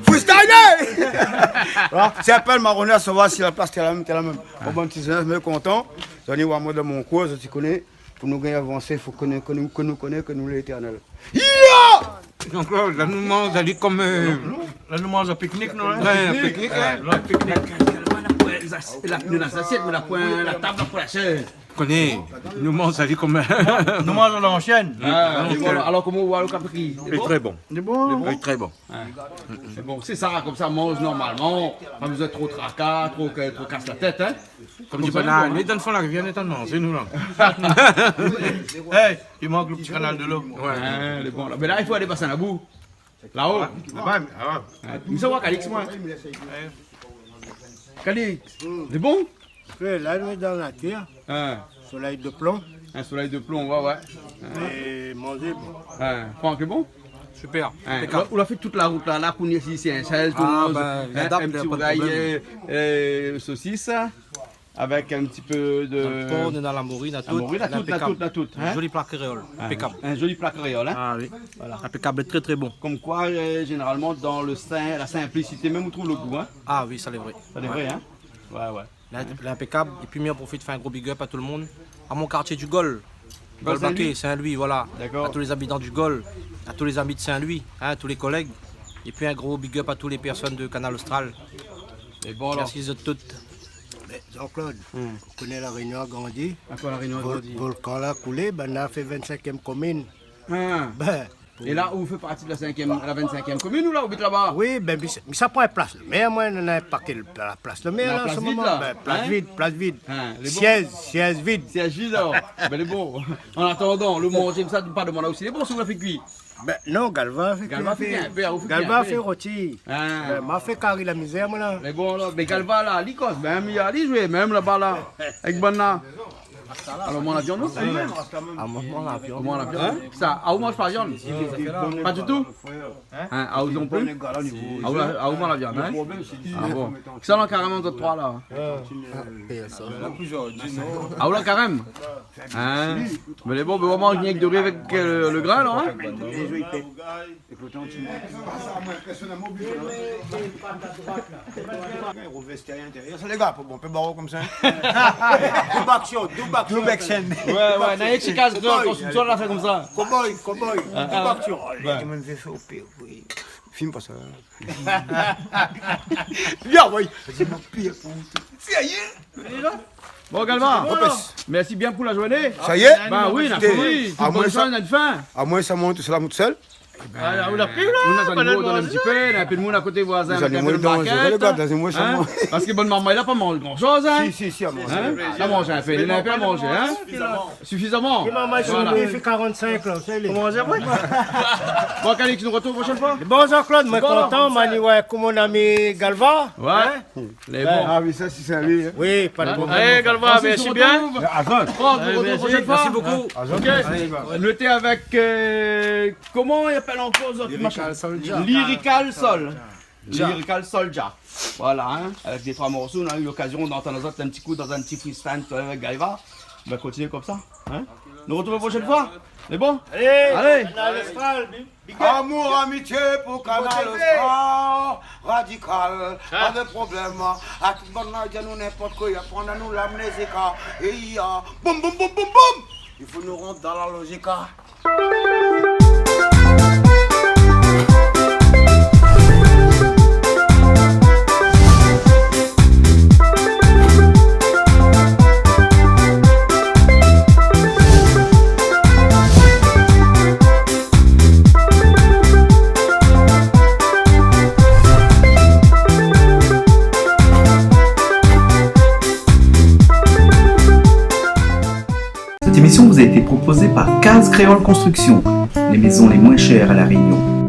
Freestyle ! Voilà, sé apèl Maronèr Sovaz, si la plas té la mèm, té la mèm. Bon, bann ti zèn, mé kontan. Zot i oi amoin dan mon koin, zot i koné. Pou nou gingn avansé, fo ke nou, ke nou, ke nou koné ke nou lé étèrnèl. Ya ! Donk la, la nou manz ali konm, euh, la nou manz an piknik, non, hein ? Ouais, an piknik, hein. Ouais, piknik. La, la, la, la zasièt, mé la poin la tab, la poin la shèz. Koné, nou manz ali konm, nou manz a lansièn. Ah, donk, é voilà. Euh, alor, koman ou oi lo kap fri ? Lé tré bon. Lé bon ? Lé tré bon. Ouais. Sé bon, sé sa, konmsa, manz normalman, pa bezoin tro traka, tro, tro kas la tèt, hein. Konm di banna, nou lé dan fon la rivièr, nou lé antrin manzé, nou, la. Hey, i mank lo ti kanal de lo. Ouais. Ah, lé bon, la. Mé la, i fo alé basin Labou. Laba. Ah, ouais, ah ouais. Ouais, mi sa oir Calix, moin. Ouais. Calix, lé bon ? Ouais, la, nou lé dan la tèr. Ah. Solèy de plon. In solèy de plon, ouais, ouais. É manzé, bon. Ouais. Franck, lé bon ? Super, hein, impeccable. Ou la, ou la fé tout la rout la, la, pou ni isi, sé in sèl, tout le monde, ben, hein, adapté, in ti rougay, euh, euh, sosis. Avèk in ti pé de... Na lo por, na la mori, na tout. La mori, na tout, na tout, na tout, in. Zoli pla kréol, inpékab. In zoli pla kréol, in. A oui. Voilà. Inpékab, tré, tré bon. Konm koi, euh, zénéralman, dan le sin-, la sinplisité mèm, ou trouv lo gou, in. A oui, sa lé vré. Sa lé vré, in. Oué, oué. Lé inpékab. Épi mi an profit fé in gro big up a tout lo moun, a mon kartié du Gol. Gol Saint-Louis. Baké, Saint-Louis, voilà. Dakor. A tout lé zabitan du Gol, a tout lé zami de Saint-Louis, in, tout lé kolèg. Épi in gro big up a tout lé pèrsone de Kanal Austral. É bon, alor. Mèrsi zot tout. Mé Jean-Claude, ou koné La Rényon la grandi. Ankor La Rényon la grandi. Vol-, volkan la koulé, bin, la fé vinn-sinkièm komine. A. Bin, É la, ou fé parti de la sinkièm, la vinn-sinkièm komine, ou la, ou abit laba ? Oui, bin, mi sa, mi sa pran plas lo mèr, moin, néna in paké la plas lo mèr, la, an se moman. Bin, plas vid, plas vid. In, lé bon. Sièz, sièz vid. Sièz vid, alor. Bin, lé bon. An atandan, lo manzé, sa, pa domann aou si lé bon, si ou la fé kui. Bin, non, Galva la fé kui. Galva la fé kui, bin, ou fé kui, Galva la fé roti. A. Bin, ma fé kari la mizèr, moin, la. Lé bon, alor. Mé Galva, la, li koz, bin, mi a li zoué, mèm laba, la. Avèk bann la. Alor, manz la viann, non ? A, moin, moin, la viann. Ou manz la viann ? In ? Sa, a, ou manz pa viann ? Pa ditou ? In, a, ou non pli ? A, ou la, a, ou manz la viann, in ? A bon. Kisa la karèm, zot troi, la ? A, pèrsone. A, ou la karèm ? In ? Mé lé bon, mé ou manz rienk do ri avèk, euh, lo grin, la, in ? Ékout, on ti... Rouvèr stérié intérièr. Sa, lé gars, pou bon, pé baro konmsa. Doub aksion, doub aksion. Doub aksion. Oué, oué, na in ti kaz de konstriksion, la fé konmsa. Cowboy, cowboy, doub aksion. Oué. Film pa sa. Bien, oui. Sérié ? Bon, Galva, mèrsi bien pou la zourné. Sa yé ? Bin oui, na fini. Amoin sa, na in fin. Amoin sa, moin tousèl, moin tousèl. Bin, ou la pi la, ou na zanimo, ou done in ti pé, na in pé de moun a koté, voizin, avèk in pé de barkèt, in. Parske bann marmay la pa manz gran shoz, in. Si, si, si, la manz. In ? La manz in pé, li na in pé a manzé, in. Sifizaman. Sifizaman. Voilà. Li fé karant-sink la, sa lé... Koman sa, oué ? Bon, Calix, nou artrouv proshèn foi. Bon, Jean-Claude, moin kontan, moin ni oir koman mon ami Galva. Oué. In ? Lé bon. A oui, sa, si sé ali, in. Oui, pa de problèm. Alé, Galva, mèrsi bien. Atann. Bon, nou artrouv proshèn foi. Mèrsi bokou. OK. Nou lété avèk, euh, koman i apèl ankor zot machin ? Lyrical Soldier. Lyrical Soldier. Lyrical Soldier. Voilà, in. Avèk dé troi morso, nou la u lokazion d'antann azot in ti kou dan in ti freestyle, avèk Galva. Nou va kontinié konmsa, in. Nou artrouv proshèn foi. Lé bon ? Alé. Alé. Kanal Austral, big up. Amour, amitié pou Kanal Austral, Radical, pa de problèm. A tout bann la, di anou ninport koi, aprann anou la mizika. É ya, boum, boum, boum, boum, boum. I fo nou rant dan la lojika. Cette émission vous a été proposée par Case Créole Construction, les maisons les moins chères à La Réunion.